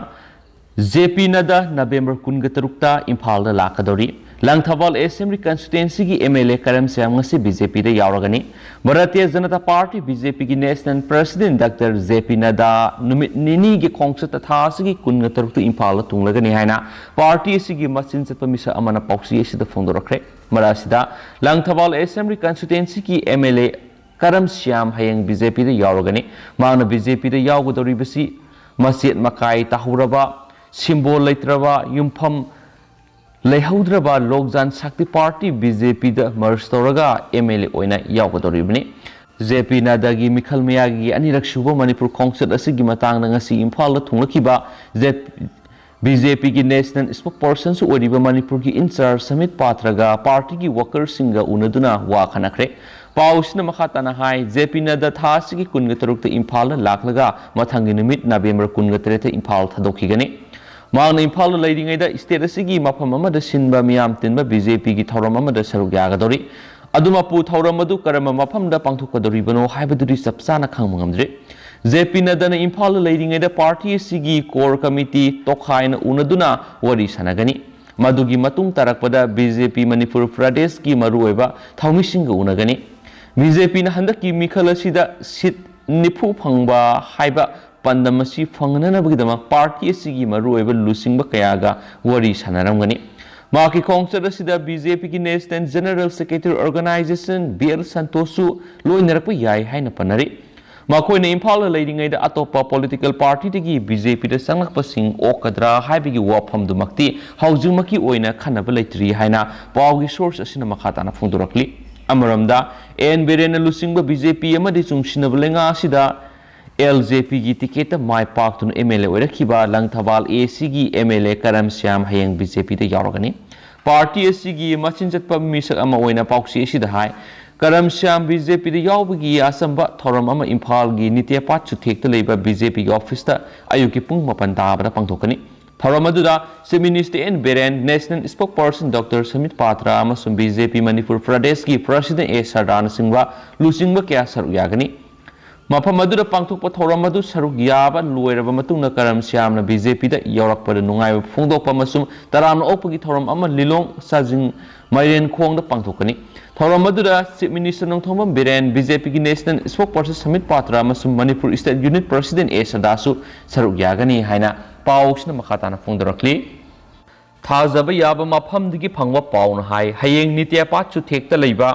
ꯖꯦ ꯄꯤ ꯅꯗꯥ ꯅꯕꯦꯝꯕꯔ ꯀꯨꯟꯒ ꯇꯔꯨꯛꯇ ꯏꯝꯐꯥꯜꯗ ꯂꯥꯛꯀꯗꯧꯔꯤ꯫ ꯂꯪꯊꯕꯥꯜ ꯑꯦꯁꯦꯝꯕ꯭ꯂꯤ ꯀꯟꯁꯇꯤꯇ꯭ꯋꯦꯟꯁꯤꯒꯤ M L A Karam Shyam ꯉꯁꯤ ꯕꯤ ꯖꯦ ꯄꯤꯗ ꯌꯥꯎꯔꯒꯅꯤ꯫ Bharatiya Janata party, B J ꯄꯤꯒꯤ national president doctor J P Nadda ꯅꯨꯃꯤꯠ ꯅꯤꯅꯤꯒꯤ ꯈꯣꯡꯆꯠꯇ ꯊꯥ ꯑꯁꯤꯒꯤ ꯀꯨꯟꯒ ꯇꯔꯨꯛꯇ ꯏꯝꯐꯥꯜꯗ ꯊꯨꯡꯂꯒꯅꯤ ꯍꯥꯏꯅ ꯄꯥꯔꯇꯤ ꯑꯁꯤꯒꯤ ꯃꯆꯤꯟ ꯆꯠꯄ ꯃꯤꯁꯛ ꯑꯃꯅ ꯄꯥꯎꯆꯦ ꯑꯁꯤꯗ ꯐꯣꯡꯗꯣꯔꯛꯈ꯭ꯔꯦ꯫ ꯃꯔꯛ ꯑꯁꯤꯗ, ꯂꯪꯊꯕꯥꯜ ꯑꯦꯁꯦꯝꯕ꯭ꯂꯤ ꯀꯟꯁꯇꯤꯇ꯭ꯋꯦꯟꯁꯤꯒꯤ M L A Karam Shyam ꯍꯌꯦꯡ ꯕꯤ ꯖꯦ ꯄꯤꯗ ꯌꯥꯎꯔꯒꯅꯤ꯫ ꯃꯍꯥꯛꯅ ꯕꯤ ꯖꯦ ꯄꯤꯗ ꯌꯥꯎꯒꯗꯧꯔꯤꯕꯁꯤ ꯃꯆꯦꯠ ꯃꯀꯥꯏ ꯇꯥꯍꯧꯔꯕ, ꯁꯤꯝꯕꯣꯜ ꯂꯩꯇ꯭ꯔꯕ, ꯌꯨꯝꯐꯝ ꯂꯩꯍꯧꯗ꯭ꯔꯕ ꯂꯣꯛ ꯖꯟ ꯁꯛꯇꯤ ꯄꯥꯔꯇꯤ, ꯕꯤ ꯖꯦ ꯄꯤꯗ ꯃꯔꯖ ꯇꯧꯔꯒ ꯑꯦꯝ ꯑꯦꯜ ꯑꯦ ꯑꯣꯏꯅ ꯌꯥꯎꯒꯗꯧꯔꯤꯕꯅꯤ꯫ ꯖꯦ ꯄꯤ ꯅꯗꯥꯒꯤ ꯃꯤꯈꯜ ꯃꯌꯥꯒꯤ ꯑꯅꯤꯔꯛ ꯁꯨꯕ ꯃꯅꯤꯄꯨꯔ ꯈꯣꯡꯆꯠ ꯑꯁꯤꯒꯤ ꯃꯇꯥꯡꯗ ꯉꯁꯤ ꯏꯝꯐꯥꯜꯗ ꯊꯨꯡꯂꯛꯈꯤꯕ ꯖꯦ-, ꯕꯤ ꯖꯦ ꯄꯤꯒꯤ ꯅꯦꯁꯅꯦꯜ ꯁ꯭ꯄꯣꯛꯄꯔꯁꯟꯁꯨ ꯑꯣꯏꯔꯤꯕ ꯃꯅꯤꯄꯨꯔꯒꯤ ꯏꯟꯆꯥꯔꯖ ꯁꯃꯤꯠ ꯄꯥꯊ꯭ꯔꯒ ꯄꯥꯔꯇꯤꯒꯤ ꯋꯥꯀꯔꯁꯤꯡꯒ ꯎꯅꯗꯨꯅ ꯋꯥ ꯈꯟꯅꯈ꯭ꯔꯦ꯫ ꯄꯥꯎꯁꯤꯅ ꯃꯈꯥ ꯇꯥꯅ ꯍꯥꯏ, ꯖꯦ ꯄꯤ ꯅꯗꯥ ꯊꯥ ꯑꯁꯤꯒꯤ ꯀꯨꯟꯒ ꯇꯔꯨꯛꯇ ꯏꯝꯐꯥꯜꯗ ꯂꯥꯛꯂꯒ ꯃꯊꯪꯒꯤ ꯅꯨꯃꯤꯠ ꯅꯕꯦꯝꯕꯔ ꯀꯨꯟꯒ ꯇꯔꯦꯠꯇ ꯏꯝꯐꯥꯜ ꯊꯥꯗꯣꯛꯈꯤꯒꯅꯤ꯫ ꯃꯍꯥꯛꯅ ꯏꯝꯐꯥꯜꯗ ꯂꯩꯔꯤꯉꯩꯗ ꯁ꯭ꯇꯦꯠ ꯑꯁꯤꯒꯤ ꯃꯐꯝ ꯑꯃꯗ ꯁꯤꯟꯕ ꯃꯤꯌꯥꯝ ꯇꯤꯟꯕ ꯕꯤ ꯖꯦ ꯄꯤꯒꯤ ꯊꯧꯔꯝ ꯑꯃꯗ ꯁꯔꯨꯛ ꯌꯥꯒꯗꯧꯔꯤ꯫ ꯑꯗꯨꯃꯛꯄꯨ ꯊꯧꯔꯝ ꯑꯗꯨ ꯀꯔꯝꯕ ꯃꯐꯝꯗ ꯄꯥꯡꯊꯣꯛꯀꯗꯧꯔꯤꯕꯅꯣ ꯍꯥꯏꯕꯗꯨꯗꯤ ꯆꯞ ꯆꯥꯅ ꯈꯪꯕ ꯉꯝꯗ꯭ꯔꯤ꯫ ꯖꯦ ꯄꯤ ꯅꯗꯥꯅ ꯏꯝꯐꯥꯜꯗ ꯂꯩꯔꯤꯉꯩꯗ ꯄꯥꯔꯇꯤ ꯑꯁꯤꯒꯤ ꯀꯣꯔ ꯀꯃꯤꯇꯤ ꯇꯣꯈꯥꯏꯅ ꯎꯅꯗꯨꯅ ꯋꯥꯔꯤ ꯁꯥꯟꯅꯒꯅꯤ꯫ ꯃꯗꯨꯒꯤ ꯃꯇꯨꯡ ꯇꯥꯔꯛꯄꯗ ꯕꯤ ꯖꯦ ꯄꯤ ꯃꯅꯤꯄꯨꯔ ꯄ꯭ꯔꯗꯦꯁꯀꯤ ꯃꯔꯨꯑꯣꯏꯕ ꯊꯧꯃꯤꯁꯤꯡꯒ ꯎꯅꯒꯅꯤ꯫ ꯕꯤ ꯖꯦ ꯄꯤꯅ ꯍꯟꯗꯛꯀꯤ ꯃꯤꯈꯜ ꯑꯁꯤꯗ ꯁꯤꯠ ꯅꯤꯐꯨ ꯐꯪꯕ ꯍꯥꯏꯕ ꯄꯥꯟꯗꯝ ꯑꯁꯤ ꯐꯪꯅꯅꯕꯒꯤꯗꯃꯛ ꯄꯥꯔꯇꯤ ꯑꯁꯤꯒꯤ ꯃꯔꯨꯑꯣꯏꯕ ꯂꯨꯆꯤꯡꯕ ꯀꯌꯥꯒ ꯋꯥꯔꯤ ꯁꯥꯟꯅꯔꯝꯒꯅꯤ꯫ ꯃꯍꯥꯛꯀꯤ ꯈꯣꯡꯆꯠ ꯑꯁꯤꯗ ꯕꯤ ꯖꯦ ꯄꯤꯒꯤ national general secretary organisation B L ꯁꯟꯇꯣꯁꯁꯨ ꯂꯣꯏꯅꯔꯛꯄ ꯌꯥꯏ ꯍꯥꯏꯅ ꯄꯟꯅꯔꯤ꯫ ꯃꯈꯣꯏꯅ ꯏꯝꯐꯥꯜꯗ ꯂꯩꯔꯤꯉꯩꯗ ꯑꯇꯣꯞꯄ ꯄꯣꯂꯤꯇꯤꯀꯦꯜ ꯄꯥꯔꯇꯤꯗꯒꯤ ꯕꯤ ꯖꯦ ꯄꯤꯗ ꯆꯪꯂꯛꯄꯁꯤꯡ ꯑꯣꯛꯀꯗ꯭ꯔꯥ ꯍꯥꯏꯕꯒꯤ ꯋꯥꯐꯝꯗꯨꯃꯛꯇꯤ ꯍꯧꯖꯤꯛꯃꯛꯀꯤ ꯑꯣꯏꯅ ꯈꯟꯅꯕ ꯂꯩꯇ꯭ꯔꯤ ꯍꯥꯏꯅ ꯄꯥꯎꯒꯤ ꯁꯣꯔꯁ ꯑꯁꯤꯅ ꯃꯈꯥ ꯇꯥꯅ ꯐꯣꯡꯗꯣꯔꯛꯂꯤ꯫ ꯑꯃꯔꯣꯝꯗ, ꯑꯦꯟ ꯕꯤꯔꯦꯟꯅ ꯂꯨꯆꯤꯡꯕ ꯕꯤ ꯖꯦ ꯄꯤ ꯑꯃꯗꯤ ꯆꯨꯡꯁꯤꯟꯅꯕ ꯂꯩꯉꯥꯛ ꯑꯁꯤꯗ ꯑꯦꯜ ꯖꯦ ꯄꯤꯒꯤ ꯇꯤꯀꯦꯠꯇ ꯃꯥꯏ ꯄꯥꯛꯇꯨꯅ ꯑꯦꯝ ꯑꯦꯜ ꯑꯦ ꯑꯣꯏꯔꯛꯈꯤꯕ ꯂꯪꯊꯕꯥꯜ ꯑꯦ ꯁꯤꯒꯤ M L A Karam Shyam ꯍꯌꯦꯡ ꯕꯤ ꯖꯦ ꯄꯤꯗ ꯌꯥꯎꯔꯒꯅꯤ꯫ ꯄꯥꯔꯇꯤ ꯑꯁꯤꯒꯤ ꯃꯆꯤꯟ ꯆꯠꯄ ꯃꯤꯁꯛ ꯑꯃ ꯑꯣꯏꯅ ꯄꯥꯎꯆꯦ ꯑꯁꯤꯗ ꯍꯥꯏ, ꯀꯔꯝ ꯁ꯭ꯌꯥꯝ ꯕꯤ ꯖꯦ ꯄꯤꯗ ꯌꯥꯎꯕꯒꯤ ꯑꯆꯝꯕ ꯊꯧꯔꯝ ꯑꯃ ꯏꯝꯐꯥꯜꯒꯤ ꯅꯤꯇꯦꯄꯥꯠ ꯆꯨꯊꯦꯛꯇ ꯂꯩꯕ ꯕꯤ ꯖꯦ ꯄꯤꯒꯤ ꯑꯣꯐꯤꯁꯇ ꯑꯌꯨꯛꯀꯤ ꯄꯨꯡ ꯃꯥꯄꯟ ꯇꯥꯕꯗ ꯄꯥꯡꯊꯣꯛꯀꯅꯤ꯫ ꯊꯧꯔꯝ ꯑꯗꯨꯗ chief minister N Biren, national spokesperson doctor Sambit Patra ꯑꯃꯁꯨꯡ ꯕꯤ ꯖꯦ ꯄꯤ ꯃꯅꯤꯄꯨꯔ ꯄ꯭ꯔꯗꯦꯁꯀꯤ ꯄ꯭ꯔꯁꯤꯗꯦꯟ ꯑꯦ ꯁꯔꯗꯥꯅꯆꯤꯡꯕ ꯂꯨꯆꯤꯡꯕ ꯀꯌꯥ ꯁꯔꯨꯛ ꯌꯥꯒꯅꯤ꯫ ꯃꯐꯝ ꯑꯗꯨꯗ ꯄꯥꯡꯊꯣꯛꯄ ꯊꯧꯔꯝ ꯑꯗꯨ ꯁꯔꯨꯛ ꯌꯥꯕ ꯂꯣꯏꯔꯕ ꯃꯇꯨꯡꯗ ꯀꯔꯝ ꯁ꯭ꯌꯥꯝꯅ ꯕꯤ ꯖꯦ ꯄꯤꯗ ꯌꯥꯎꯔꯛꯄꯗ ꯅꯨꯡꯉꯥꯏꯕ ꯐꯣꯡꯗꯣꯛꯄ ꯑꯃꯁꯨꯡ ꯇꯔꯥꯝꯅ ꯑꯣꯛꯄꯒꯤ ꯊꯧꯔꯝ ꯑꯃ ꯂꯤꯂꯣꯡ ꯁꯥꯖꯤꯡ ꯃꯥꯏꯔꯦꯟꯈꯣꯡꯗ ꯄꯥꯡꯊꯣꯛꯀꯅꯤ꯫ ꯊꯧꯔꯝ ꯑꯗꯨꯗ chief minister Nongthombam Biren, B J ꯄꯤꯒꯤ ꯅꯦꯁꯅꯦꯜ ꯁ꯭ꯄꯣꯛꯁꯄꯔꯁꯟ ꯁꯃꯤꯠ ꯄꯥꯇ꯭ꯔ ꯑꯃꯁꯨꯡ ꯃꯅꯤꯄꯨꯔ ꯁ꯭ꯇꯦꯠ ꯌꯨꯅꯤꯠ ꯄ꯭ꯔꯁꯤꯗꯦꯟ ꯑꯦ ꯁꯔꯗꯥꯁꯨ ꯁꯔꯨꯛ ꯌꯥꯒꯅꯤ ꯍꯥꯏꯅ ꯄꯥꯎꯁꯤꯅ ꯃꯈꯥ ꯇꯥꯅ ꯐꯣꯡꯗꯣꯔꯛꯂꯤ꯫ ꯊꯥꯖꯕ ꯌꯥꯕ ꯃꯐꯝꯗꯒꯤ ꯐꯪꯕ ꯄꯥꯎꯅ ꯍꯥꯏ, ꯍꯌꯦꯡ ꯅꯤꯇꯦꯄꯥꯠ ꯆꯨꯊꯦꯛꯇ ꯂꯩꯕ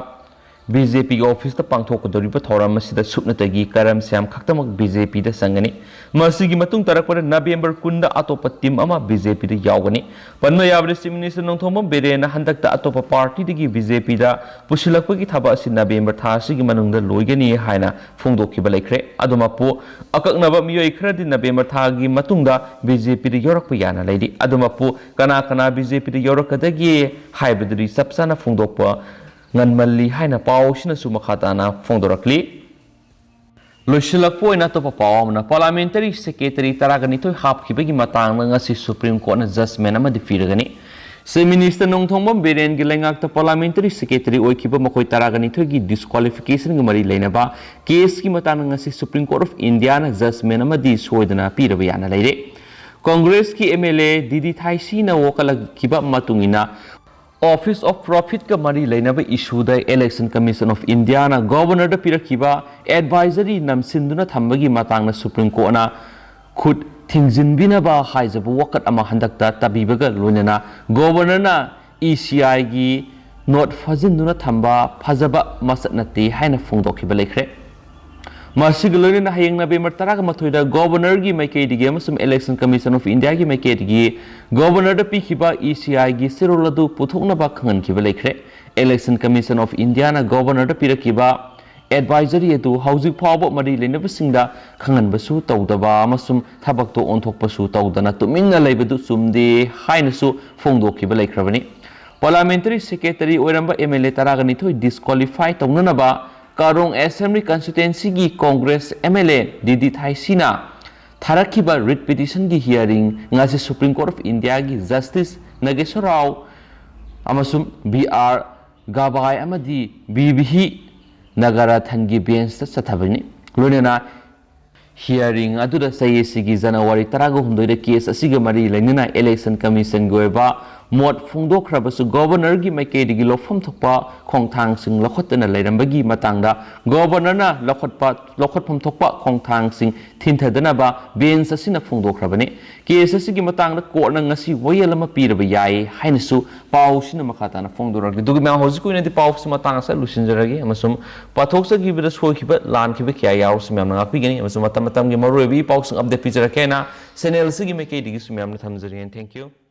ꯕꯤ ꯖꯦ ꯄꯤꯒꯤ ꯑꯣꯐꯤꯁꯇ ꯄꯥꯡꯊꯣꯛꯀꯗꯧꯔꯤꯕ ꯊꯧꯔꯝ ꯑꯁꯤꯗ ꯁꯨꯞꯅꯇꯒꯤ ꯀꯔꯝ ꯁ꯭ꯌꯥꯝ ꯈꯛꯇꯃꯛ ꯕꯤ ꯖꯦ ꯄꯤꯗ ꯆꯪꯒꯅꯤ꯫ ꯃꯁꯤꯒꯤ ꯃꯇꯨꯡ ꯇꯥꯔꯛꯄꯗ ꯅꯕꯦꯝꯕꯔ ꯀꯨꯟꯗ ꯑꯇꯣꯞꯄ ꯇꯤꯝ ꯑꯃ ꯕꯤ ꯖꯦ ꯄꯤꯗ ꯌꯥꯎꯒꯅꯤ꯫ ꯄꯟꯕ ꯌꯥꯕꯗ, ꯆꯤꯐ ꯃꯤꯅꯤꯁꯇꯔ ꯅꯣꯡꯊꯣꯝꯕꯝ ꯕꯤꯔꯦꯟꯅ ꯍꯟꯗꯛꯇ ꯑꯇꯣꯞꯄ ꯄꯥꯔꯇꯤꯗꯒꯤ ꯕꯤ ꯖꯦ ꯄꯤꯗ ꯄꯨꯁꯤꯜꯂꯛꯄꯒꯤ ꯊꯕꯛ ꯑꯁꯤ ꯅꯕꯦꯝꯕꯔ ꯊꯥ ꯑꯁꯤꯒꯤ ꯃꯅꯨꯡꯗ ꯂꯣꯏꯒꯅꯤ ꯍꯥꯏꯅ ꯐꯣꯡꯗꯣꯛꯈꯤꯕ ꯂꯩꯈ꯭ꯔꯦ꯫ ꯑꯗꯨꯃꯛꯄꯨ, ꯑꯀꯛꯅꯕ ꯃꯤꯑꯣꯏ ꯈꯔꯗꯤ ꯅꯕꯦꯝꯕꯔ ꯊꯥꯒꯤ ꯃꯇꯨꯡꯗ ꯕꯤ ꯖꯦ ꯄꯤꯗ ꯌꯥꯎꯔꯛꯄ ꯌꯥꯅ ꯂꯩꯔꯤ꯫ ꯑꯗꯨꯃꯛꯄꯨ, ꯀꯅꯥ ꯀꯅꯥ ꯕꯤ ꯖꯦ ꯄꯤꯗ ꯌꯥꯎꯔꯛꯀꯗꯒꯦ ꯍꯥꯏꯕꯗꯨꯗꯤ ꯆꯞ ꯆꯥꯅ ꯐꯣꯡꯗꯣꯛꯄ ꯉꯟꯃꯜꯂꯤ ꯍꯥꯏꯅ ꯄꯥꯎ ꯑꯁꯤꯅꯁꯨ ꯃꯈꯥ ꯇꯥꯅ ꯐꯣꯡꯗꯣꯔꯛꯂꯤ꯫ ꯂꯣꯏꯁꯤꯜꯂꯛꯄ ꯑꯣꯏꯅ ꯑꯇꯣꯞꯄ ꯄꯥꯎ ꯑꯃꯅ, ꯄꯥꯔꯂꯤꯌꯥꯃꯦꯟꯇꯔꯤ ꯁꯦꯀ꯭ꯔꯦꯇꯔꯤ ꯇꯔꯥꯒ ꯅꯤꯊꯣꯏ ꯍꯥꯞꯈꯤꯕꯒꯤ ꯃꯇꯥꯡꯗ ꯉꯁꯤ ꯁꯨꯄ꯭ꯔꯤꯝ ꯀꯣꯔꯠꯅ ꯖꯖꯃꯦꯟ ꯑꯃꯗꯤ ꯄꯤꯔꯒꯅꯤ꯫ ꯆꯤꯐ ꯃꯤꯅꯤꯁꯇꯔ ꯅꯣꯡꯊꯣꯝꯕꯝ ꯕꯤꯔꯦꯟꯒꯤ ꯂꯩꯉꯥꯛꯇ ꯄꯥꯔꯂꯤꯌꯥꯃꯦꯟꯇꯔꯤ ꯁꯦꯀ꯭ꯔꯦꯇꯔꯤ ꯑꯣꯏꯈꯤꯕ ꯃꯈꯣꯏ ꯇꯔꯥꯒ ꯅꯤꯊꯣꯏꯒꯤ ꯗꯤꯁꯀ꯭ꯋꯥꯂꯤꯐꯤꯀꯦꯁꯟꯒ ꯃꯔꯤ ꯂꯩꯅꯕ ꯀꯦꯁꯀꯤ ꯃꯇꯥꯡꯗ ꯉꯁꯤ ꯁꯨꯄ꯭ꯔꯤꯝ ꯀꯣꯔꯠ ꯑꯣꯐ ꯏꯟꯗꯤꯌꯥꯅ ꯖꯖꯃꯦꯟ ꯑꯃꯗꯤ ꯁꯣꯏꯗꯅ ꯄꯤꯔꯕ ꯌꯥꯅ ꯂꯩꯔꯦ꯫ ꯀꯣꯡꯒ꯭ꯔꯦꯁꯀꯤ M L A D D ꯊꯥꯏꯁꯤꯅ ꯋꯥꯀꯠꯂꯛꯈꯤꯕ ꯃꯇꯨꯡ ꯏꯟꯅ, ꯑꯣꯐꯤꯁ ꯑꯣꯐ ꯄ꯭ꯔꯣꯐꯤꯠꯀ ꯃꯔꯤ ꯂꯩꯅꯕ ꯏꯁꯨꯗ ꯏꯂꯦꯛꯁꯟ ꯀꯃꯤꯁꯟ ꯑꯣꯐ ꯏꯟꯗꯤꯌꯥꯅ ꯒꯣꯚꯔꯅꯔꯗ ꯄꯤꯔꯛꯈꯤꯕ ꯑꯦꯗꯚꯥꯏꯖꯔꯤ ꯅꯝꯁꯤꯟꯗꯨꯅ ꯊꯝꯕꯒꯤ ꯃꯇꯥꯡꯗ ꯁꯨꯄ꯭ꯔꯤꯝ ꯀꯣꯔꯠꯅ ꯈꯨꯠ ꯊꯤꯡꯖꯤꯟꯕꯤꯅꯕ ꯍꯥꯏꯖꯕ ꯋꯥꯀꯠ ꯑꯃ ꯍꯟꯗꯛꯇ ꯇꯥꯕꯤꯕꯒ ꯂꯣꯏꯅꯅ ꯒꯣꯚꯔꯅꯔꯅ ꯏ ꯁꯤ ꯑꯥꯏꯒꯤ ꯅꯣꯠ ꯐꯥꯖꯤꯟꯗꯨꯅ ꯊꯝꯕ ꯐꯖꯕ ꯃꯁꯛ ꯅꯠꯇꯦ ꯍꯥꯏꯅ ꯐꯣꯡꯗꯣꯛꯈꯤꯕ ꯂꯩꯈ꯭ꯔꯦ꯫ ꯃꯁꯤꯒ ꯂꯣꯏꯅꯅ ꯍꯌꯦꯡ ꯅꯕꯦꯝꯕꯔ ꯇꯔꯥꯒ ꯃꯥꯊꯣꯏꯗ ꯒꯣꯕꯔꯅꯔꯒꯤ ꯃꯥꯏꯀꯩꯗꯒꯤ ꯑꯃꯁꯨꯡ ꯏꯂꯦꯛꯁꯟ ꯀꯃꯤꯁꯟ ꯑꯣꯐ ꯏꯟꯗꯤꯌꯥꯒꯤ ꯃꯥꯏꯀꯩꯗꯒꯤ ꯒꯣꯕꯔꯅꯔꯗ ꯄꯤꯈꯤꯕ ꯏ ꯁꯤ ꯑꯥꯏꯒꯤ ꯆꯦꯔꯣꯜ ꯑꯗꯨ ꯄꯨꯊꯣꯛꯅꯕ ꯈꯪꯍꯟꯈꯤꯕ ꯂꯩꯈ꯭ꯔꯦ꯫ ꯏꯂꯦꯛꯁꯟ ꯀꯃꯤꯁꯟ ꯑꯣꯐ ꯏꯟꯗꯤꯌꯥꯅ ꯒꯣꯕꯔꯅꯔꯗ ꯄꯤꯔꯛꯈꯤꯕ ꯑꯦꯗꯚꯥꯏꯖꯔꯤ ꯑꯗꯨ ꯍꯧꯖꯤꯛ ꯐꯥꯎꯕ ꯃꯔꯤ ꯂꯩꯅꯕꯁꯤꯡꯗ ꯈꯪꯍꯟꯕꯁꯨ ꯇꯧꯗꯕ ꯑꯃꯁꯨꯡ ꯊꯕꯛꯇꯣ ꯑꯣꯟꯊꯣꯛꯄꯁꯨ ꯇꯧꯗꯅ ꯇꯨꯃꯤꯟꯅ ꯂꯩꯕꯗꯨ ꯆꯨꯝꯗꯦ ꯍꯥꯏꯅꯁꯨ ꯐꯣꯡꯗꯣꯛꯈꯤꯕ ꯂꯩꯈ꯭ꯔꯕꯅꯤ꯫ ꯄꯥꯔꯂꯤꯌꯥꯃꯦꯟꯇꯔꯤ ꯁꯦꯀ꯭ꯔꯦꯇꯔꯤ ꯑꯣꯏꯔꯝꯕ ꯑꯦꯝ ꯑꯦꯜ ꯑꯦ ꯇꯔꯥꯒ ꯅꯤꯊꯣꯏ ꯗꯤꯁꯀ꯭ꯋꯥꯂꯤꯐꯥꯏ ꯇꯧꯅꯅꯕ ꯀꯥꯔꯣꯡ ꯑꯦꯁꯦꯝꯕ꯭ꯂꯤ ꯀꯟꯁꯇꯤꯇ꯭ꯋꯦꯟꯁꯤꯒꯤ Congress M L A D D ꯊꯥꯏꯁꯤꯅ ꯊꯥꯔꯛꯈꯤꯕ ꯔꯤꯠ ꯄꯤꯇꯤꯁꯟꯒꯤ ꯍꯤꯌꯥꯔꯤꯡ ꯉꯁꯤ ꯁꯨꯄ꯭ꯔꯤꯝ ꯀꯣꯔꯠ ꯑꯣꯐ ꯏꯟꯗꯤꯌꯥꯒꯤ ꯖꯁꯇꯤꯁ ꯅꯥꯒꯦꯁꯣꯔ ꯔꯥꯎ ꯑꯃꯁꯨꯡ ꯕꯤ ꯑꯥꯔ ꯒꯥꯕꯥꯏ ꯑꯃꯗꯤ ꯕꯤ ꯚꯤ ꯅꯥꯒꯥꯔꯥꯊꯟꯒꯤ ꯕꯦꯟꯁꯇ ꯆꯠꯊꯕꯅꯤ꯫ ꯂꯣꯏꯅꯅ ꯍꯤꯌꯥꯔꯤꯡ ꯑꯗꯨꯗ ꯆꯍꯤ ꯑꯁꯤꯒꯤ ꯖꯅꯋꯥꯔꯤ ꯇꯔꯥꯒ ꯍꯨꯝꯗꯣꯏꯗ ꯀꯦꯁ ꯑꯁꯤꯒ ꯃꯔꯤ ꯂꯩꯅꯅ ꯏꯂꯦꯛꯁꯟ ꯀꯃꯤꯁꯟꯒꯤ ꯑꯣꯏꯕ ꯃꯣꯠ ꯐꯣꯡꯗꯣꯛꯈ꯭ꯔꯕꯁꯨ ꯒꯣꯕꯔꯅꯔꯒꯤ ꯃꯥꯏꯀꯩꯗꯒꯤ ꯂꯧꯐꯝ ꯊꯣꯛꯄ ꯈꯣꯡꯊꯥꯡꯁꯤꯡ ꯂꯧꯈꯠꯇꯅ ꯂꯩꯔꯝꯕꯒꯤ ꯃꯇꯥꯡꯗ ꯒꯣꯕꯔꯅꯔꯅ ꯂꯧꯈꯠꯄ ꯂꯧꯈꯠꯐꯝ ꯊꯣꯛꯄ ꯈꯣꯡꯊꯥꯡꯁꯤꯡ ꯊꯤꯟꯊꯗꯅꯕ ꯕꯦꯟꯁ ꯑꯁꯤꯅ ꯐꯣꯡꯗꯣꯛꯈ꯭ꯔꯕꯅꯤ꯫ ꯀꯦꯁ ꯑꯁꯤꯒꯤ ꯃꯇꯥꯡꯗ ꯀꯣꯔꯠꯅ ꯉꯁꯤ ꯋꯥꯌꯦꯜ ꯑꯃ ꯄꯤꯔꯕ ꯌꯥꯏ ꯍꯥꯏꯅꯁꯨ ꯄꯥꯎꯁꯤꯅ ꯃꯈꯥ ꯇꯥꯅ ꯐꯣꯡꯗꯣꯔꯛꯂꯤ꯫ ꯑꯗꯨꯒꯤ ꯃꯌꯥꯝ ꯍꯧꯖꯤꯛꯀꯤ ꯑꯣꯏꯅꯗꯤ ꯄꯥꯎꯁꯤ ꯃꯇꯥꯡ ꯑꯁꯤꯗ ꯂꯣꯏꯁꯤꯟꯖꯔꯒꯦ ꯑꯃꯁꯨꯡ ꯄꯥꯊꯣꯛꯆꯈꯤꯕꯗ ꯁꯣꯏꯈꯤꯕ ꯂꯥꯟꯈꯤꯕ ꯀꯌꯥ ꯌꯥꯎꯔꯁꯨ ꯃꯌꯥꯝꯅ ꯉꯥꯛꯄꯤꯒꯅꯤ ꯑꯃꯁꯨꯡ ꯃꯇꯝ ꯃꯇꯝꯒꯤ ꯃꯔꯨꯑꯣꯏꯕ ꯏ ꯄꯥꯎꯁꯤꯡ ꯑꯞꯗꯦꯠ ꯄꯤꯖꯔꯛꯀꯦ ꯍꯥꯏꯅ ꯆꯦꯅꯦꯜ ꯑꯁꯤꯒꯤ ꯃꯥꯏꯀꯩꯗꯒꯤꯁꯨ ꯃꯌꯥꯝꯅ ꯊꯝꯖꯔꯤ꯫ Thank you꯫